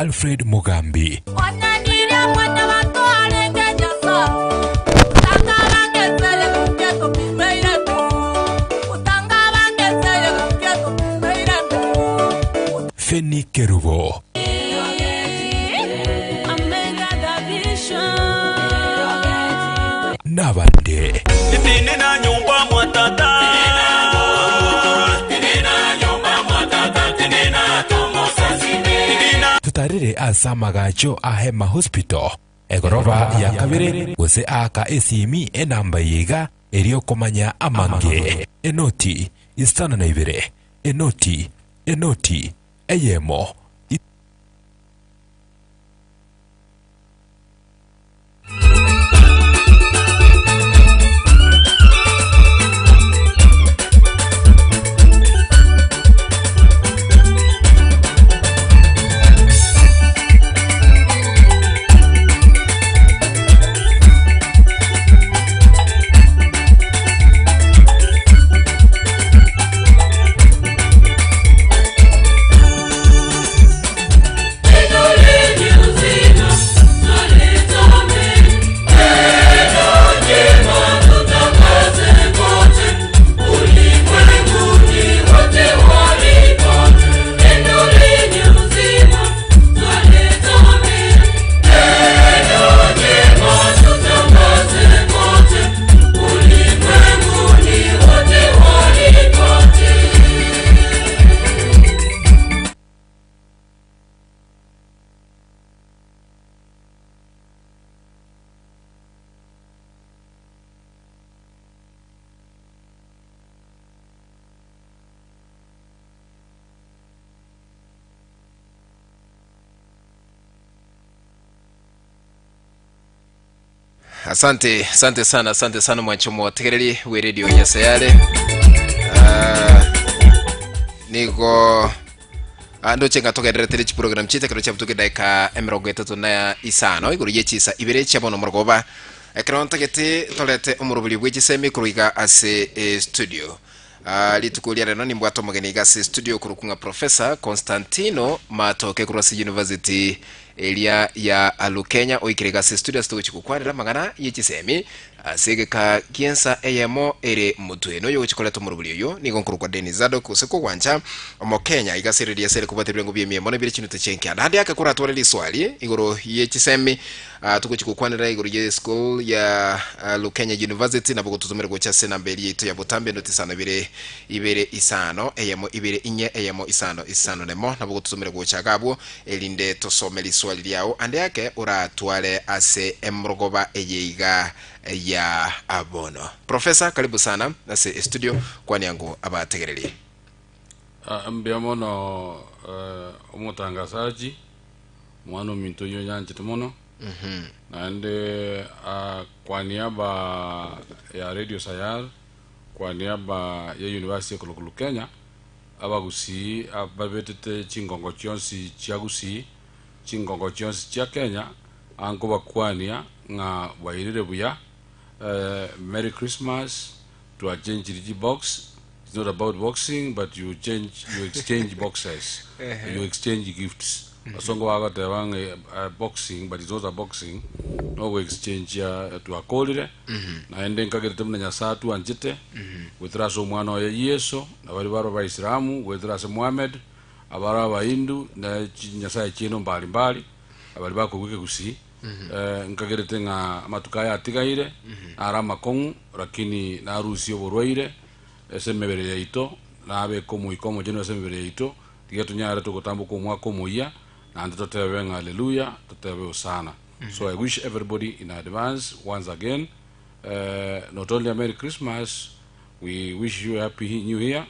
Alfred Mugambi. Fenny Kerubo. Nabande. Totarire ase amagacho a Hema Hospital, egoroba ya kabere, gose aaka esimi enamba eye iga erio komanya amange. Enoti, isano na ibere, enoti, enoti, eyemo, Asante, asante sana, asante sana mwancho motegereri bwe radio Nyasayare. Ah, nigo ah, ndoche nga togenderete chiprogram chiete ekero chiabutoke dakika emerongo etato na isano igoro ye chisa ibere chia bono morogoba ekero ntagete torete omorobori bwe chisemi korwa iga ase eh, studio Ah, rituko ria rero nimbwate omogeni iga ase studio okorokwa ng'a Professor Constantino Matoke korwa ase University eria ya Lukenya oikire iga ase studio ase togochia gokwanera amang'ana ye chisemi ase egeka gi'ensa eyemo ere motwe. Noyo ogochia koreta omorobori oyo nigo nkorokwa Dennis Zadok gose kogwancha Omokenya iga ase eredio ase ere kobwate ebirengo bi'emiemo na ebire chinuta chi'enkianda. Ande ake koratware riswali igoro ye chisemi Ah, togochia gokwanera igoro ye school ya ah, Lukenya University nabo gototomera gocha ase enamba eria yaito ya botambe noti isano ibere ibere isano eyemo ibere inye eyemo isano isano nemo nabo gototomera gocha iga abwo erinde tosome riswali riao ande ake oratware ase emrogoba eye iga ya bono. Professor karibu sana ase estudio kwania ngo abategereri. Ah, mbuya mono eh, omotangasaji Omwana ominto oyio onyanchete mono, naende ah, kwa niaba ya Radio Sayar, kwa niaba ya University ya Kolokolo Kenya, abagusii ababetete chingongo chionsi chia Gusii, chingongo chionsi chia Kenya, aa nkobakwania ng'a bwairire buya, eh, Merry Christmas, twachenchiri chibox, it's not about boxing but you change, you exchange boxes, you exchange gifts. Abasongo bagoteba ng'a eh, boxing but it's not a boxing, no exchange twakorire, naende nkagerete buna Nyasae atwanchete, goetera ase omwana oye Yeso, na baria bare abaisilamu goetera ase Muhammad, abare abahindu, na chinyasae chiaino mbari mbari, abaria bakorwa ekegusii, eh, nkagerete ng'a amatuko aya atigaire, naro amakong'u, lakini narusie oborwaire ase emebere yaito, nabeke Omoika Omochenu ase emebere yaito, Tiga tonyare togotamboka omwaka omoyia, naende totebe ng'a Haleluya, totebe Hosana. So I wish everybody in advance once again, eh, not only a Merry Christmas, we wish you a Happy New Year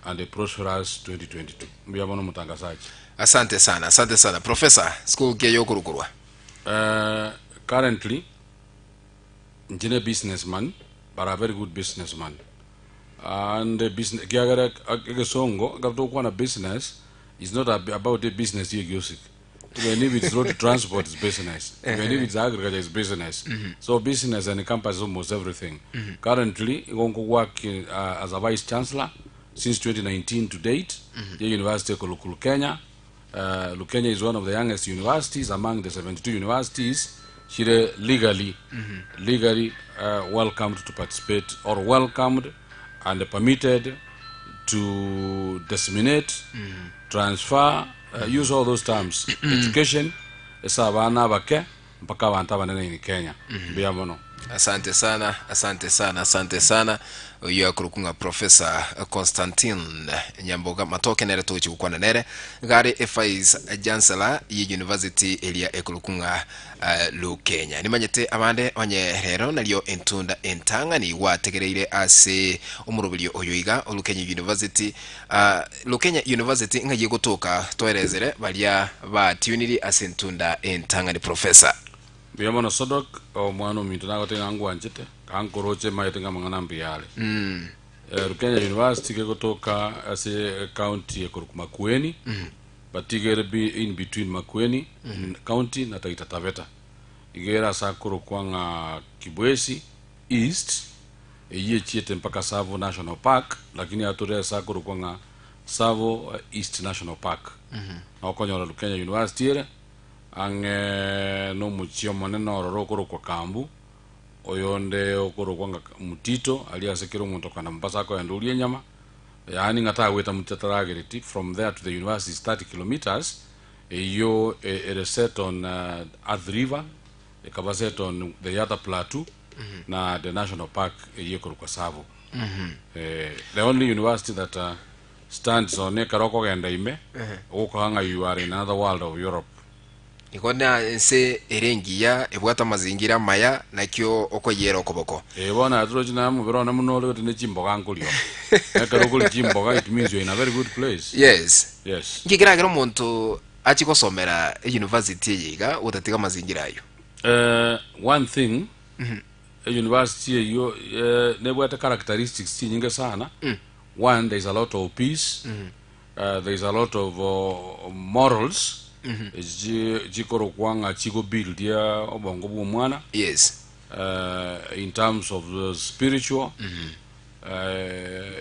and a prosperous 2022. Mbuya mono motangazaji. Asante sana, asante sana. Professor, school ki eye okorukorwa? Eh, currently inche ne businessman but a very good businessman And business ekiagera egesongo ekero togokwana business is not ab- about a business ye music even if it's road transport is business even if it's agriculture is business so business encompasses almost everything currently igo nkowork uh, as a vice chancellor since 2019 to date ye university ekolokulu kenya. Lukenya is one of the youngest universities among the 72 universities chire legally legally welcomed to participate or welcomed and permitted to disseminate, transfer, use all those terms, education ase abana abake mpaka abanto abanene in Kenya. Mbuya mono. Asante sana, asante sana, asante sana. Oyio akorokwa ng'a Professor Constantine Nyamboga Matoke nere togochia gokwana nere. Iga are evice chancellor ye university eria ekorokwa ng'a eh, Lukenya. Nimanyete abande onye rero nario entunda entang'ani gwategereire ase omoroberio oyo iga o Lukenya University. Ah, Lukenya University ng'ai egotoka toerezere baria batuniri ase entunda entang'ani Professor. Mbuya mono Sodok, omwana ominto nagotebia ng'a ngwanchete, kankoroche maete ng'a amang'ana mbuya are. Eh, Rukenya University kegotoka ase ecounty ekorokwa Makueni, but iga ere be in between Makueni county na Taita Taveta. Iga ere ase akorokwa ng'a Kibwezi East, eyio echiete mpaka Tsavo National Park, lakini atore ase akorokwa ng'a Tsavo East National Park. Nokonyora Rukenya University ere, Ang'e nomochie omonene ororo okorokwa Kambu, oyonde okorokwa ng'a Mutito, aria ase kera omonto okogenda Mombasa akogenda oria enyama, yaani ng'a tagweta Mutito ataragereti, from there to the university is 30 kilometres, eyio ere set on Athi River, ekaba set on the Yatta Plateau, na the national park eyio ekorokwa Tsavo. Eh, the only university that stands on ekero okogenda ime, ogokoa ng'a you are in another world of Europe. Igo na ense ere engiya, ebwate amazingira amaya, nakio okoyiera okoboko. Eh, bono aye torochi naye omobere one muno ore gete ne chimboga nkoria oo. Ekero okoria chimboga it means you are in a very good place. Yes. Yes. Nki keragere omonto achie gosomera eyunivasiti eye iga gotatiga amazingira ayio? Eh, one thing, eyunivasiti eyio eh, nebwate characteristics chinyinge sana. One, there is a lot of peace, there is a lot of morals echi chikorokwa ng'a chigobuildia obongo bwa omwana Yes. in terms of the spiritual,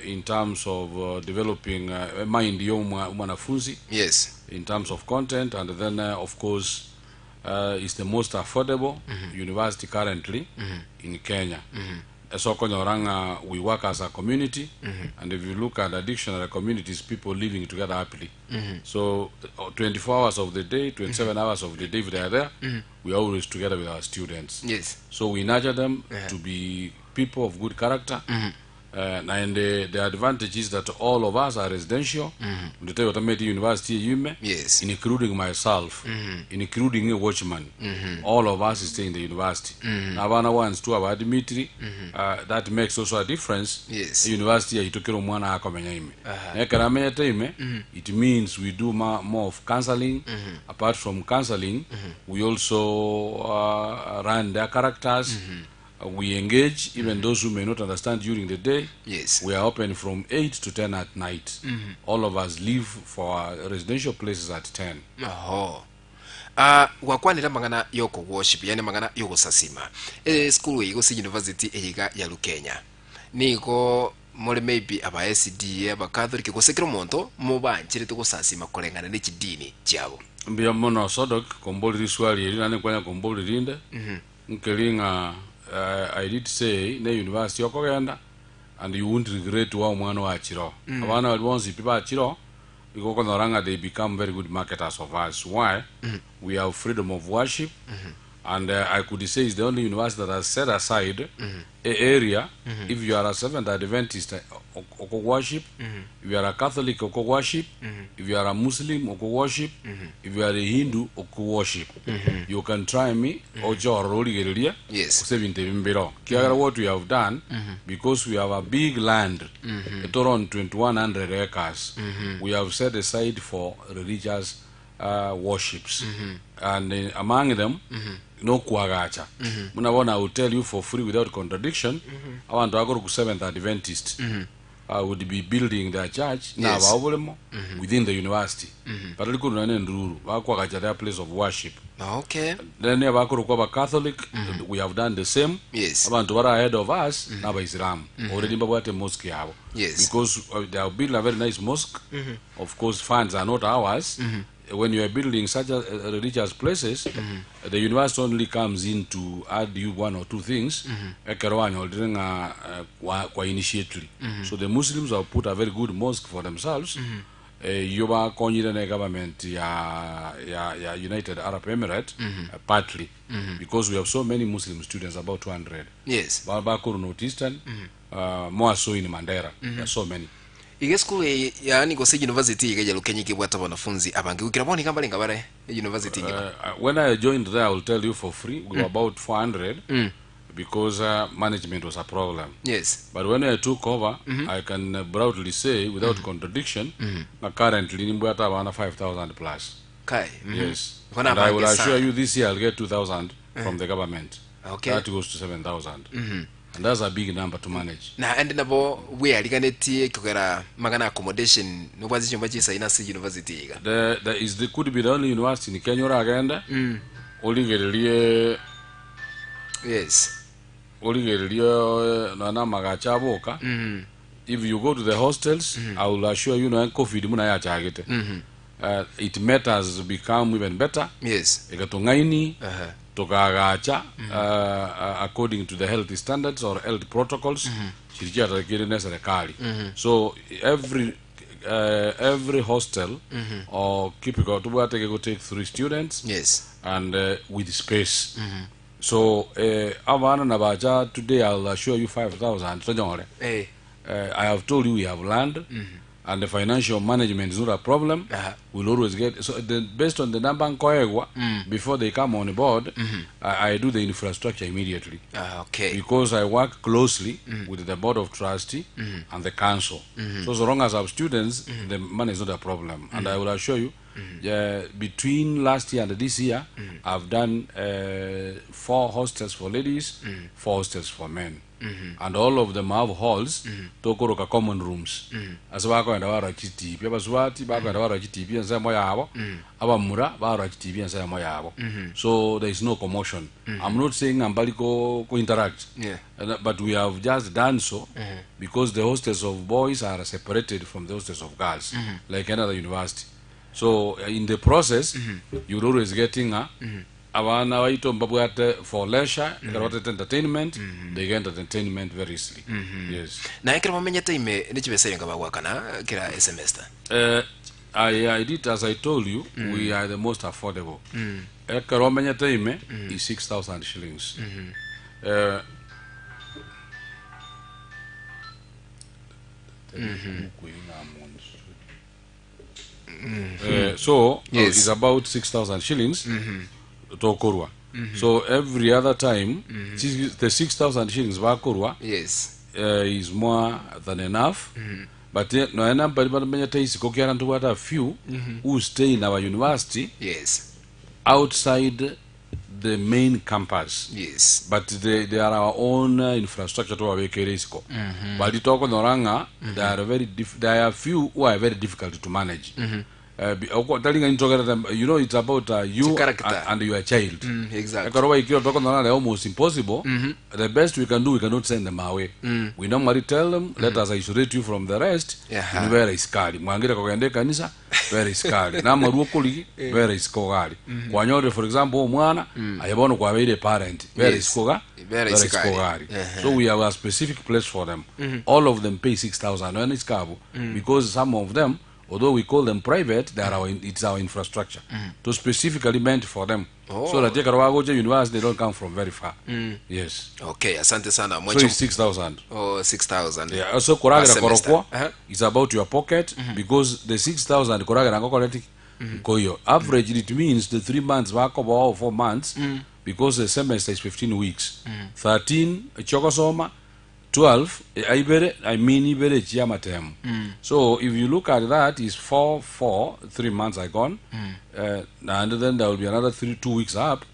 in terms of developing mind ya omwa- omwanafunzi Yes. in terms of content and then of course is the most affordable university currently in Kenya. Ase okonyora ng'a we work as a community and if you look at the dictionary community is people living together happily. So 24 hours of the day, 27 hours of the day if they are there, we are always together with our students. Yes. So we nurture them to be people of good character. And the advantage is that all of us are residential. Ndete otameti university yume. Yes. Including myself, including a watchman. All of us stay in the university. Na abana once to aba Dimitri, that makes also a difference. Yes. University yaitokera omwana akomenya ime. Nekero amenyete ime, it means we do more of counseling. Apart from counseling, we also run their characters. We engage even those who may not understand during the day. Yes. We are open from 8 to 10 at night. All of us leave for our residential places at 10. Oho. Ah, gwakwanire amang'ana yokoworship yaani amang'ana yogosasima esukuru eye gose university eye iga ya Lukenya nigo more maybe aba SDA aba Catholic gose kera omonto mobancherete gosasima koreng'ana ne chidini chiabo. Mbuya mono Sodok komborire riswali eri naende nkwanya komborire rinde. Nkeri ng'a I did say ne university okogenda and you won't regret wa omwana oachire oo. Abana baria bonsi pi bachire oo, igo okonyora ng'a they become very good marketers of us. Why? We have freedom of worship and I could say is the only university that has set aside a area if you are a Seventh Adventist oko worship, if you are a Catholic oko worship, if you are a Muslim oko worship, if you are a Hindu oko worship. You can try me oche ororo origererie Yes. gose ebinto ebi mbiro. Kiagera what we have done because we have a big land etore on 2100 acres we have set aside for religious worships and among them nokwagacha buna bono I will tell you for free without contradiction abanto bakorokwa Seventh Adventist would be building their church na Yes. abao boremo within the university batari korwa nonye na endururu bakwagacha their place of worship Okay. then abakorokwa aba Catholic we have done the same Yes. abanto bare ahead of us na abaisilamu already mbabwate mosque yabo Yes. because they have built a very nice mosque of course funds are not ours. When you are building such a, religious places, the university only comes in to add you one or two things ekero wanyorire ng'a eh, kwa, kwa initiately. So the Muslims have put a very good mosque for themselves. Eyio bakonyire ne government ya, ya, ya United Arab Emirates partly because we have so many Muslim students about 200 Yes. ba bakorwa North Eastern more so in Mandera there are so many. Iga esukuru eye yaani gose university iga ya Lukenye kebwate abanafunzi abange goikera bono iga mbarenge bare university engima. When I joined there, I will tell you for free, we were about 400 because management was a problem. Yes. But when I took over, I can proudly say, without contradiction, na currently nimbwate abana 5,000 plus. Kai. Yes. Kona And I will abange assure sana. you this year I'll get 2,000 from the government. Okay. That goes to 7,000. And that's a big number to manage. Naende nabo bweariganetie kogera magana accommodation nobwate chinyomba chisaina ase university iga. The, the, is the, could be the only university in Kenya oragende origererie Yes. origererie nonya na amagacho aboka if you go to the hostels I will assure you nonya covid buna yachagete it matters become even better Yes. egatong'aini Aha. tokaagacha according to the health standards or health protocols chiria chiatakire ne serikali so every every hostel or cubicle tobwate gego take three students Yes. and with space so abana nabacha today I'll assure you 5000 tonyore Eh. I have told you we have land and the financial management is not a problem. We'll always get so the, based on the number nkoegwa before they come on board I do the infrastructure immediately Ah, okay. because I work closely with the board of trustee and the council. So so long as I have students, the money is not a problem. And I will assure you, between last year and this year, I've done 4 hostels for ladies, 4 hostels for men. And all of them have halls, tokoroka common rooms. Ase bakoenda barora chitibi, abasubati bakoenda barora chitibi ensemo yabo, abamura barora chitibi ensemo yabo. So there is no commotion. I'm not saying I'm ko, ko interact. Yeah. But we have just done so because the hostels of boys are separated from the hostels of girls, like another university. So in the process, you're always getting a abana baito mbabwate for leisure, mm entertainment, they get entertainment very easily. Yes. Na ekero bamenyete ime nechibesa enga bagwakana kera semester. I did as I told you, we are the most affordable. Ekero omenyete ime is 6,000 shillings. So Yes. it's about 6,000 shillings tokorwa. So every other time the 6,000 shillings bakorwa Yes. is more than enough. But no ena bari bamenyete isiko kiara ntubwate few who stay in our university Yes. outside the main campus. Yes. But they are our own infrastructure to abekere isiko. Bali tokonyora ng'a they are very there are few who are very difficult to manage. Telling them, you know, it's about you and your child. Exactly. Ekero baikire tokonyora they're almost impossible. The best we can do, we cannot send them away. We normally tell them, let us isolate you from the rest. Yeah. Ni vera iskari. Mwangire kogenda kanisa, vera iskari. Na maruo koligi, vera iskogari. Kwanyore, for example, omwana, ayebono kwabeire parent, vera Yes. iskoga, Vera vera iskari. iskogari. So we have a specific place for them. All of them pay 6,000 when it's kabu, because some of them, although we call them private, they are our, it's our infrastructure. So specifically meant for them. Oh. So that they can go to university, they don't come from very far. Yes. Okay, asante sana. So Mwencho it's 6,000. Oh, 6,000. Yeah. Also, koragira Per semester. korokwa, Uh-huh. it's about your pocket, because the 6,000 koragira ngokoreti koyo. Average, it means the 3 months, bakoba or 4 months, because the semester is 15 weeks. 13, chokosoma, 12, ibere, I mean ibere chiama term. So if you look at that, it's 4, 4, 3 months are gone. And then there will be another 3, 2 weeks up.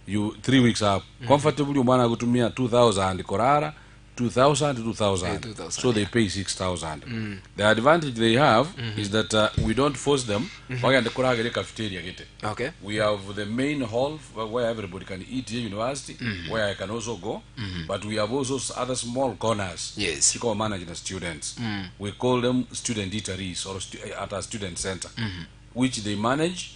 You 3 weeks up. Comfortably, umwana kutumia 2,000 korara, 2,000, 2,000. Yeah, 2,000, So they pay 6,000. The advantage they have is that we don't force them. Bagende kuragere cafeteria gete. Okay. We have the main hall where everybody can eat here, university, where I can also go. But we have also other small corners. Yes. Chiko manage the students. We call them student eateries or at a student center. which they manage,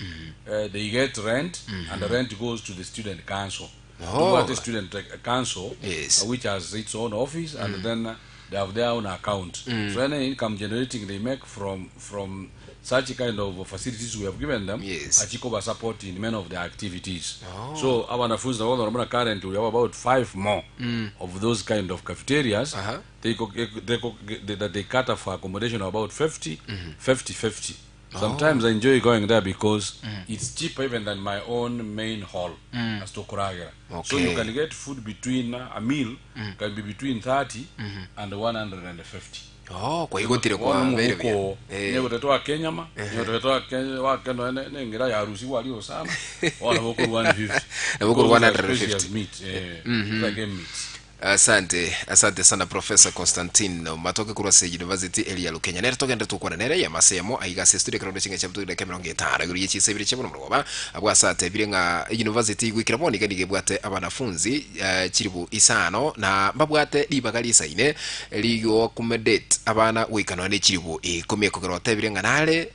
they get rent and the rent goes to the student council. Oh. Tobwate student council Yes. which has its own office and then they have their own account. So any income generating they make from from such kind of facilities we have given them Yes. achikoba support in many of their activities. Oh. So abanafunzi nabo barabona currently we have about five more of those kind of cafeterias. They, co- they, co- they, that they cater for accommodation of about 50, 50, 50. Sometimes I enjoy going there because it's cheaper even than my own main hall as to Kuragera. So you Okay. can get food between a meal can be between 30 and 150. Oh, kwaigotire kwa Bono mbere buya. omobuko nyegote twakenyama nyegote twakeno nengira yarusi walio sana bono bokor 150 Na bokor Because it's 150. as precious meat, it's like a meat. Asante, asante sana Professor Constantine Matoke korwa ase University eria ya Lukenya. Nere togende tokwana nere ya masemo aiga ase studio ekerondo chinga chia dakika 50 igoro ye chinsa ibere chia bono morogoba abwo ase atebire ng'a university goikera bono iga nigo ebwate abanafunzi chiribu isano na mbabwate ribaga risaine rigo accommodate abana goika nonya ne chiribu ikomi ekogera otebire ng'a nare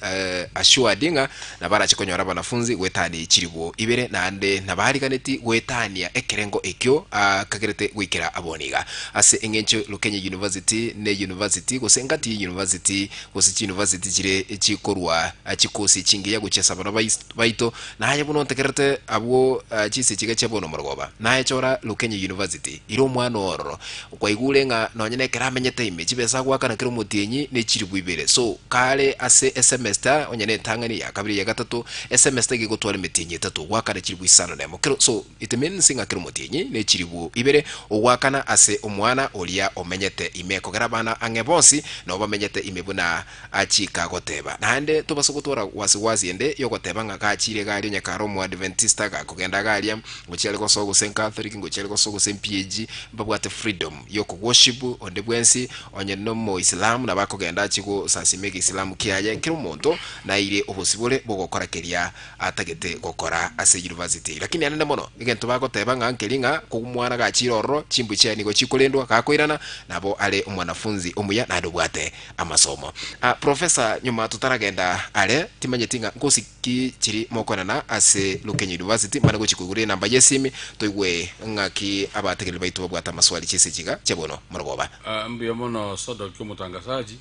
assured ng'a nabarache konyora abanafunzi goetania chiribu ibere naende nabariganeti goetania ekerengo ekio kagerete goikera abwo niga. Ase eng'encho Lukenya University ne university gose engati ye university gose chiuniversity chire chikorwa chikosi chingiya gochia ase abana baito naye buna ontegerete abwo chise chiga chia bono morogoba naye chora Lukenya University ire omwana ororo kwaigure ng'a nonye na ekero amenyete ime chibesa agoakana kera omotienyi ne chiribu ibere so kare ase esemester onye na entang'ani ya kabere ya gatato esemester iga egotwara emetienyi etato goakana chiribu isano na emo kero so it means ng'a kera omotienyi ne chiribu ibere ogoakana ase omwana oria omenyete ime kogera abana ang'e bonsi nabo bamenyete ime buna achika goteba. Naende tobasa gotwara wasiwasi ende yogoteba ng'a gachire iga aria onye kare omoadventista gakogenda iga aria ngochia are gosoa gose ncatholic ngochia are gosoa gose mPAG mbabwate freedom yokoworship onde bwensi onye nomoislamu nabo akogenda achie gosasima egeisilamu kiaye kera omonto naire obosibore bogokora keria atagete gokora ase university. Lakini anene mono egento bagoteba ng'a nkeri ng'a komwana gachire ororo chimbwe chiaye nigo chikorendwa gakoirana nabo are omwanafunzi omuya naende obwate amasomo. Ah, Professor nyuma totaragenda are timanyeti ng'a nkosi ki chiri mokoenana ase Lukenya University mane gochia koigura enamba yesimi toigwe ng'aki abategereri baito babwate amaswali chise chiga chia bono morogoba. Ah, mbuya mono Sadoki omotangasaji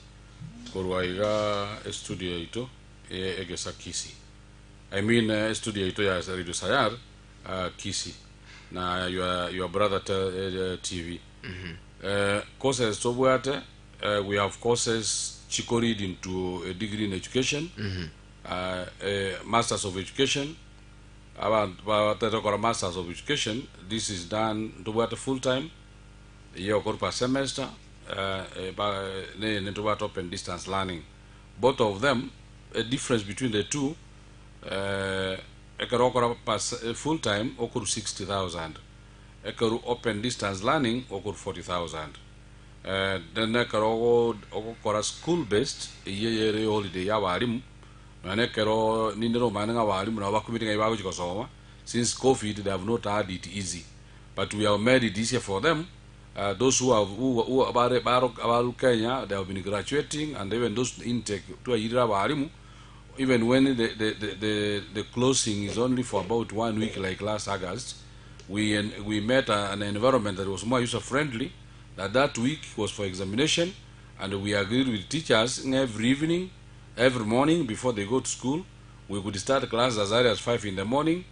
korwa iga estudio yaito ye egesa Kisii. I mean estudio yaito ya Radio Sayar Kisii na your, your brother te, TV. Courses tobwate we have courses chiko lead into a degree in education, masters of education abantu batete gokora masters of education this is done ntobwate full time eye okorwa per semester ba ne ntobwate open distance learning both of them a difference between the two ekero okora per full time okorwa 60000 ekero open distance learning okorwa 40000 then ekero ogokora school based eye yere holiday ya abarimu nonya ekero ninde nomanyete ng'a abarimu nabo bakumete ng'ai bagochi gosoma since covid they have not had it easy but we have made it easier for them those who have who, who bare baro abaru Kenya they have been graduating and even those intake twayirire abarimu even when the, the, the, the, the closing is only for about 1 week like last August we we met an environment that was more user friendly that that week was for examination and we agreed with teachers every evening every morning before they go to school we could start classes as early as 5 in the morning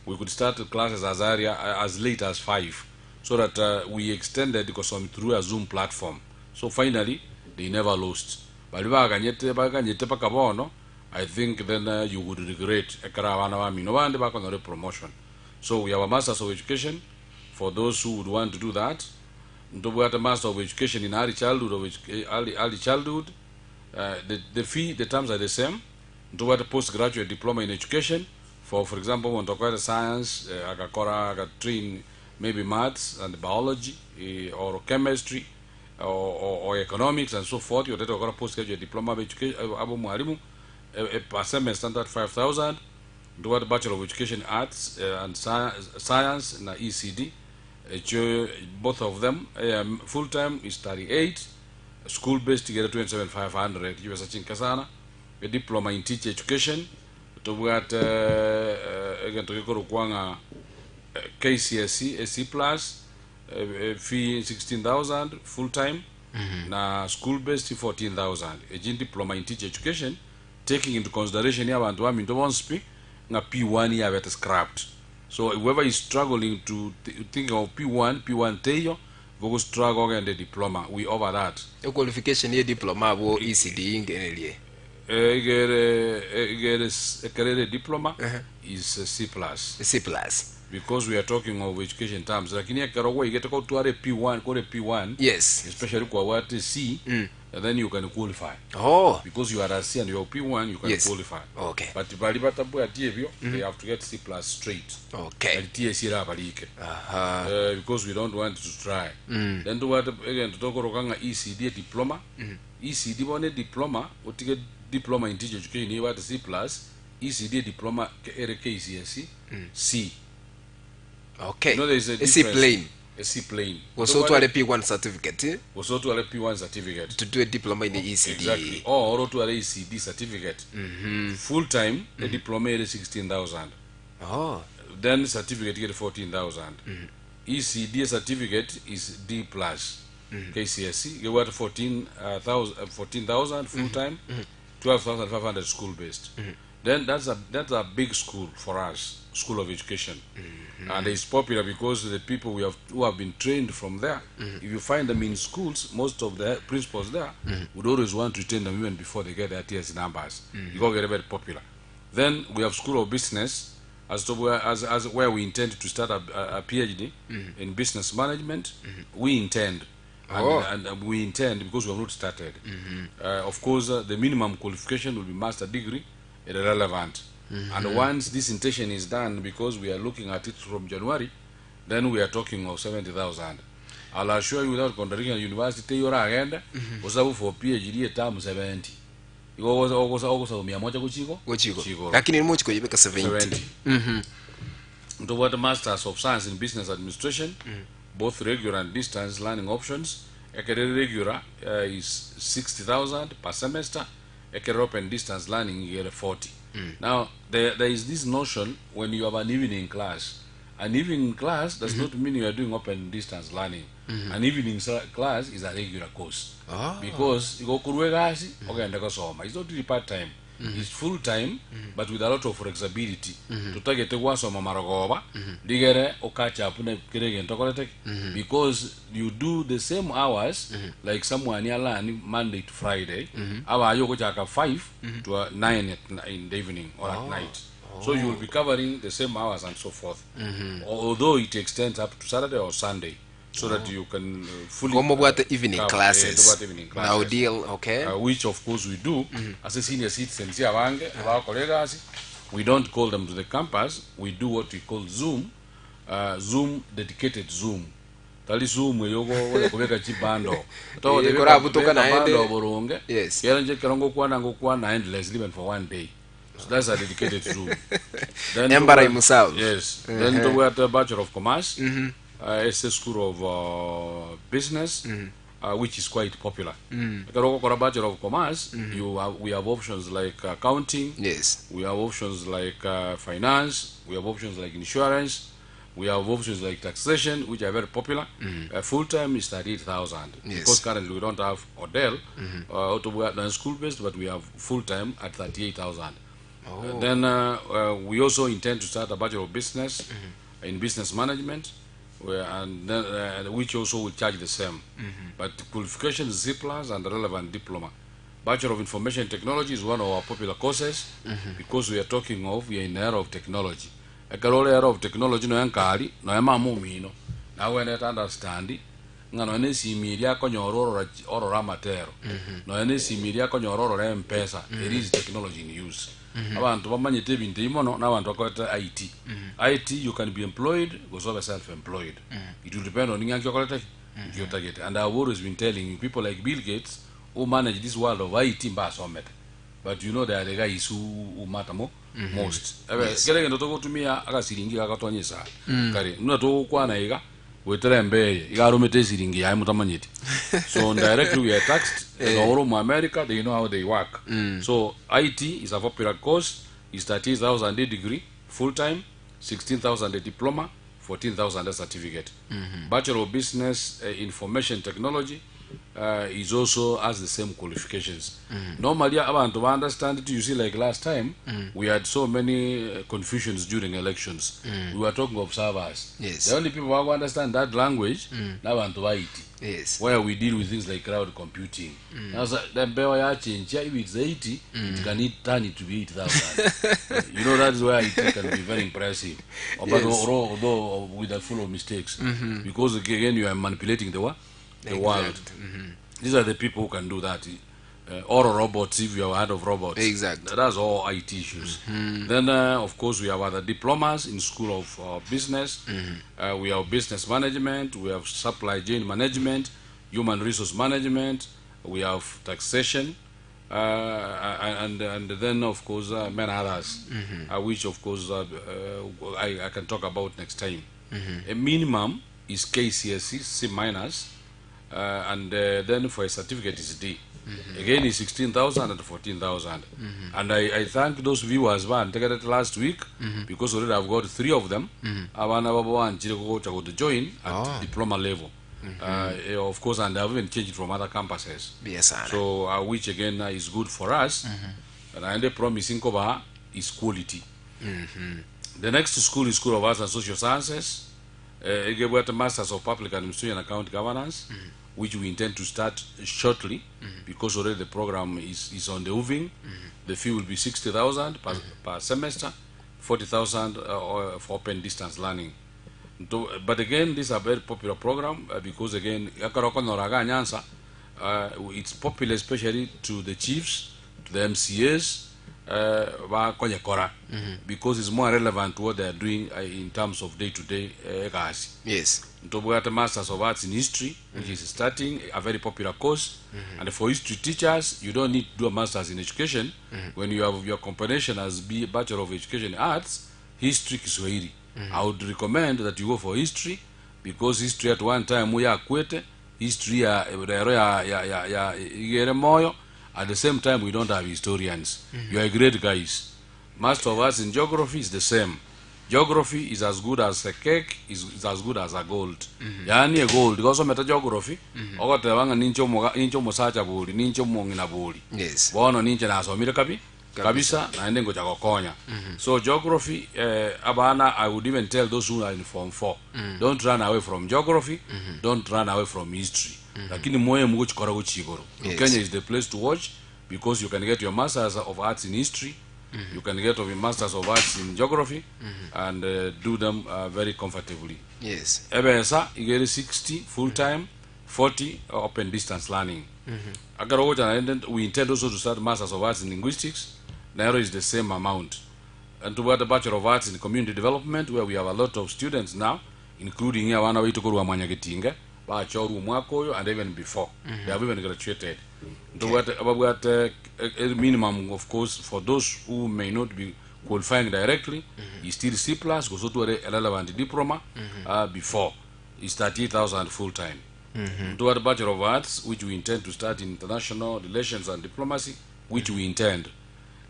we could start classes as early as late as 5 so that we extended because through a Zoom platform so finally they never lost bali baganyete baganyete paka bono I think then you would regret ekero abana bamino bande bakonyora promotion so we have a masters of education for those who would want to do that ntobwate master of education in early childhood of early, early childhood the, the fee the terms are the same ntobwate postgraduate diploma in education for for example omonto okorete science agakora agatrain maybe maths and biology or chemistry or, or, or economics and so forth yotete gokora postgraduate diploma of education abo mwalimu per semester standard 5000 ntobwate bachelor of education arts and science na ECD echo both of them full time is 38 school based together 27500 chibesa chinke sana a diploma in teacher education Tobwate eh, egento gekorokwa ng'a eh, KCSE a C plus eh, eh, fee 16000 full time na school based 14000 echi diploma in teacher education taking into consideration y'abanto baminto bonsi pi ng'a P1 yabete scrapped so whoever is struggling to think of P1 P1 teiyo gogo struggle ogende diploma we over that Equalification ye diploma abwo ECD ingenerie. Eh, igere eh, igere s- ekero ere diploma is C plus C plus. because we are talking of education terms lakini ekero gwaigete gotwara P1 kore P1 Yes. especially kwabwate C and then you can qualify Oh. because you are a C and you are P1 you can Yes. qualify Okay. but bali batabwati ebyo they have to get C plus straight Okay. ali TSC era abalike Aha. Because we don't want to try then tobwate egento tokoroka ng'a ECD diploma ECD bono diploma otige diploma in teacher education ebwate C plus ECD diploma ere KCSE C Okay. You know there is a A C difference. plain. A C plain Gose otware P1 certificate gose otware P1 certificate to do a diploma in the ECD. exactly or otware ECD certificate full time a diploma ere 16000 Oh. then certificate get 14000 ECD certificate is D plus KCSE you got 14,000 14,000 full time 12,500 school based then that's a big school for us school of education and it's popular because the people we have who have been trained from there if you find them in schools most of the principals there would always want to train them even before they get their TS numbers you go get very popular then we have school of business as to where, as where we intend to start a PhD in business management. We intend, and, Oh. and we intend because we have not started. Of course, the minimum qualification will be master degree, irrelevant. And once this intention is done, because we are looking at it from January, then we are talking of 70,000. I'll assure you without contradicting university yoragenda osabu for PhD a term 70 igo ogosa ogosa mia moja kuchiko Gochiko. Chigoro. Lakini mochiko yibeka 70. 70. Toward Masters of Science in Business Administration, both regular and distance learning options. Ekere regular is 60,000 per semester. Ekere open distance learning you get 40. Now, there is this notion when you have an evening class. An evening class does not mean you are doing open distance learning. An evening class is a regular course. Ah. Because you go kurwegasi, ogenda kusoma. It's not really part time. It's full time but with a lot of flexibility. Tutagete gwasoma marogoba ligere okacha up na kire gento korete because you do the same hours like someone ya learn Monday to Friday aba ayo gochaka 5 to 9 in the evening or at night. So you will be covering the same hours and so forth. Although it extends up to Saturday or Sunday so that you can fully Gomo evening cover, classes. tobwate evening classes. Now deal, okay. Which of course we do as a senior citizens here abange abakoregasi we don't call them to the campus we do what we call zoom zoom dedicated zoom tali zoom eyogo oya kubeka chibando Eh, korabutoka naende. bando burunge Yes. kera nje kera ngokwana ngokwana endless even for one day so that's a dedicated zoom then Embara tobwate- himself. yes then tobwate bachelor of commerce it's a school of business which is quite popular. Ekero ogokora bachelor of commerce we have options like accounting Yes. we have options like finance we have options like insurance we have options like taxation which are very popular. Full time is 38,000 Yes. because currently we don't have Odell school based but we have full time at 38,000. Then we also intend to start a bachelor of business in business management where, and then, which also will charge the same. But qualification is C plus and relevant diploma. Bachelor of Information Technology is one of our popular courses because we are talking of we are in the era of technology. Ekero era of technology no yankari no yamamumino nawe net understand ng'a nonya na esimi eria akonyora orora orora amatero nonya na esimi eria akonyora orora M-Pesa it is technology in use abantu bamanyete ebinto ebi mono na abantu bakorete IT IT you can be employed gose obe self employed it will depend on ng'a nki okorete ki nki otagete and I've always been telling you people like Bill Gates who manage this world of IT mbasomete but you know they are the guys who matter most ebe kere gento togotumia agasiringi gagatonyesa kare nuna togokwana iga gwetera embeye igarumete esiringi yaye mutamanyete so directly we are taxed mm. Mu America they know how they work so IT is a popular course is 38,000 a degree full time, 16,000 a diploma, 14,000 a certificate. Bachelor of Business Information Technology is also has the same qualifications. Normally abantu ba understand it, you see like last time we had so many confusions during elections. We were talking of servers. Yes. The only people who understand that language nabantu ba IT. Yes. Where we deal with things like cloud computing. Now, so the mbeo ya change, if it's 80, it can turn it to be 8,000. You know, that is where it can be very impressive. But Yes. although with a full of mistakes. Because again, you are manipulating the world. Exact. These are the people who can do that. Or robots, if you have heard of robots. Exact. That's all IT issues. Then, of course, we have other diplomas in School of Business. We have business management. We have supply chain management, human resource management. We have taxation. And then, of course, many others, which, of course, I can talk about next time. A minimum is KCSE, C minus, and then for a certificate is D. Again, it's 16,000 and 14,000. And I thank those viewers who taken it last week because already I've got 3 of them. Abana babo banchire to join at diploma level. Of course, and I've even changed from other campuses. Yes, sir. So, which again is good for us. And I end promising koba is quality. The next school is School of Arts and Social Sciences. Egebwata Masters of Public Administration and Account Governance, which we intend to start shortly, because already the program is on the moving. The fee will be 60,000 per semester, 40,000 for open distance learning. But again, this is a very popular program because again, it's popular especially to the chiefs, to the MCAs, because it's more relevant to what they are doing in terms of day-to-day egasi. Yes. Ntobwate Masters of Arts in History, which is starting a very popular course. And for history teachers, you don't need to do a Masters in Education. When you have your combination as B, Bachelor of Education Arts, History Kiswahili. I would recommend that you go for history, because history at one time we are kwete, history ya rero ya ya ya ya igere moyo. At the same time, we don't have historians. You are great guys. Master of Arts in Geography is the same. Geography is as good as a cake, is as good as a gold. Yani a gold. Because meta geography, ogotebanga nincho moga nincho musacha buli, nincho mongina buli. Yes. Bono ninche nasomire kabi kabisa naende ngocha gokonya. So geography, abana, I would even tell those who are in form 4, don't run away from geography, don't run away from history. Lakini moye mugochikora gochigoro. Yes. Kenya is the place to watch, because you can get your Masters of Arts in History, you can get your Masters of Arts in Geography, and do them very comfortably. Yes. Ebesa igere 60 full time, 40 open distance learning. Agarogocha, we intend also to start Masters of Arts in Linguistics. Nairo is the same amount. And to the Bachelor of Arts in Community Development, where we have a lot of students now, including here wana wetu korwa Mwanyagetinge, bachoru mwaka oyo, and even before. They have even graduated. To a minimum, of course, for those who may not be qualifying directly, is still C plus, goes to a relevant diploma before. It's 38,000 full time. To the Bachelor of Arts, which we intend to start in International Relations and Diplomacy, which we intend.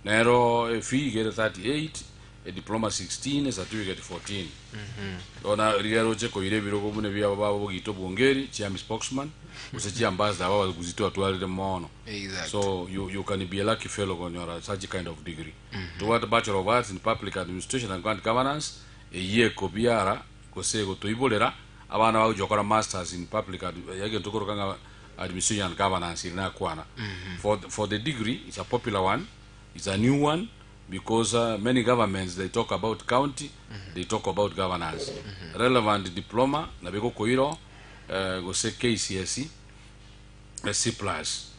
Nairo a fee get 38, a diploma 16, a certificate 14. Ona rigero cheko ire birogo mune bia baba bogito bongeri chiam spokesman use chi ambassador baba kuzitoa twalire mono. Exactly. So you can be a lucky fellow on your such kind of degree. Toward Bachelor of Arts in Public Administration and Grant Governance, a year kobiara kose gotoibolera abana bagujokora masters in public yage tukorokanga administration and governance ina kwana. For the degree, it's a popular one. It's a new one because many governments, they talk about county, they talk about governance. Relevant diploma na biko koiro gose KCSE C plus.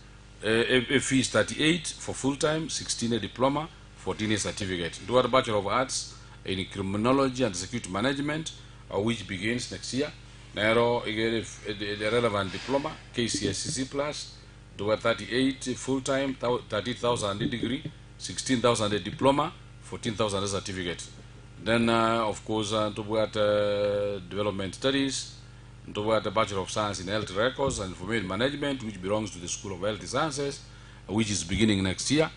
A fee is 38 for full time, 16 a diploma, 14 a certificate. Do a Bachelor of Arts in Criminology and Security Management, which begins next year. Nairo the relevant diploma, KCSE C plus, do a 38 full time, 30,000 degree, 16,000 a diploma, 14,000 a certificate. Then, of course, to at development studies, to at the Bachelor of Science in Health Records and Information Management, which belongs to the School of Health Sciences, which is beginning next year.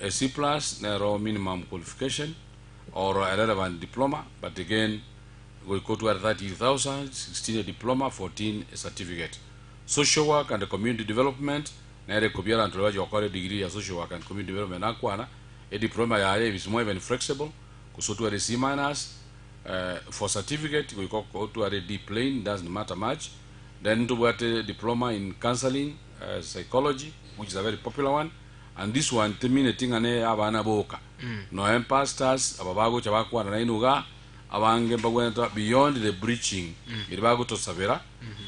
A C plus nero minimum qualification or a relevant diploma but again goika otware 38,000, 16 a diploma, 14 a certificate. Social work and community development nere ekobiara abanto baria bachia gokora edegree ya social work and community development nakwana, ediploma yaye is more even flexible gose otware C minus for certificate goika otware D plain doesn't matter much. Then ntobwate diploma in counseling psychology which is a very popular one and this one temineti ng'a ne abana boka noe pastors aba bagocha bakwana nainwe igaa abange mbagwenerete beyond the breaching eri bagotosabera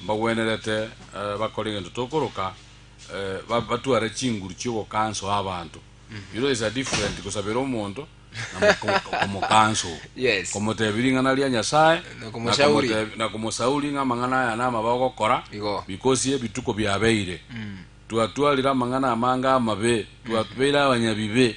mbagwenerete bakore egento tokoroka batware chinguru chiogokanso abanto you know there's a different gosabera omonto na komokanso Yes. komotebia ring'ana ria Nyasaye Na komoshauri. na komosauri ng'a amang'ana aya namabe ogokora Igo. because ebituko biabeire Twatwarire amang'ana amange amabe, twabeire abanyabibe.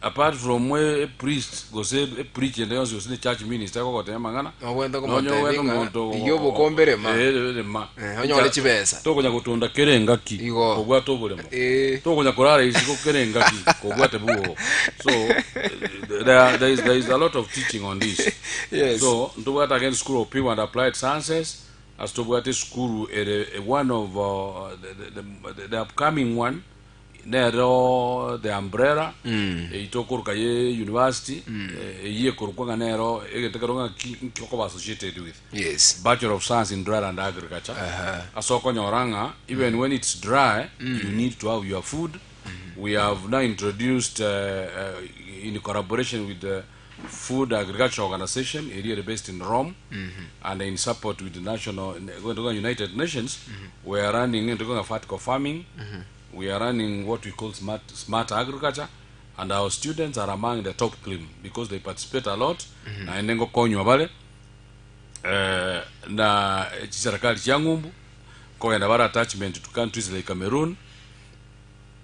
Apart from e priest gose e preacher ende yonsi gose ne church minister egogotebia amang'ana, Nobwenerete nonye komotebia ogwete ng'a omonto rigia obokombe rema. Eh, rema. Eh, onyore chibesa. Tokonya gotunda kera engaki Igo. kobwate oboremo. Eh. Tokonya korara isiko kera engaki kobwate bwogo. So there, there, is, there is a lot of teaching on this. Yes. So ntobwate again School of People and Applied Sciences Ase tobwate esukuru ere one of the, the upcoming one nero the umbrella eyio tokoroka ye university eyio ekorokwa ng'a nero egento ekero ng'a ki nki okoba associated with Yes. bachelor of science in dry land agriculture ase okonyora ng'a even when it's dry you need to have your food we have now introduced in collaboration with the Food Agriculture Organization eria ere based in Rome and in support with the national goetogana United Nations we are running into ng'a vertical farming we are running what we call smart, smart agriculture and our students are among the top cream because they participate a lot naende ngokonywa bare eh, na chiserikali chia ng'umbu kogenda bare attachment to countries like Cameroon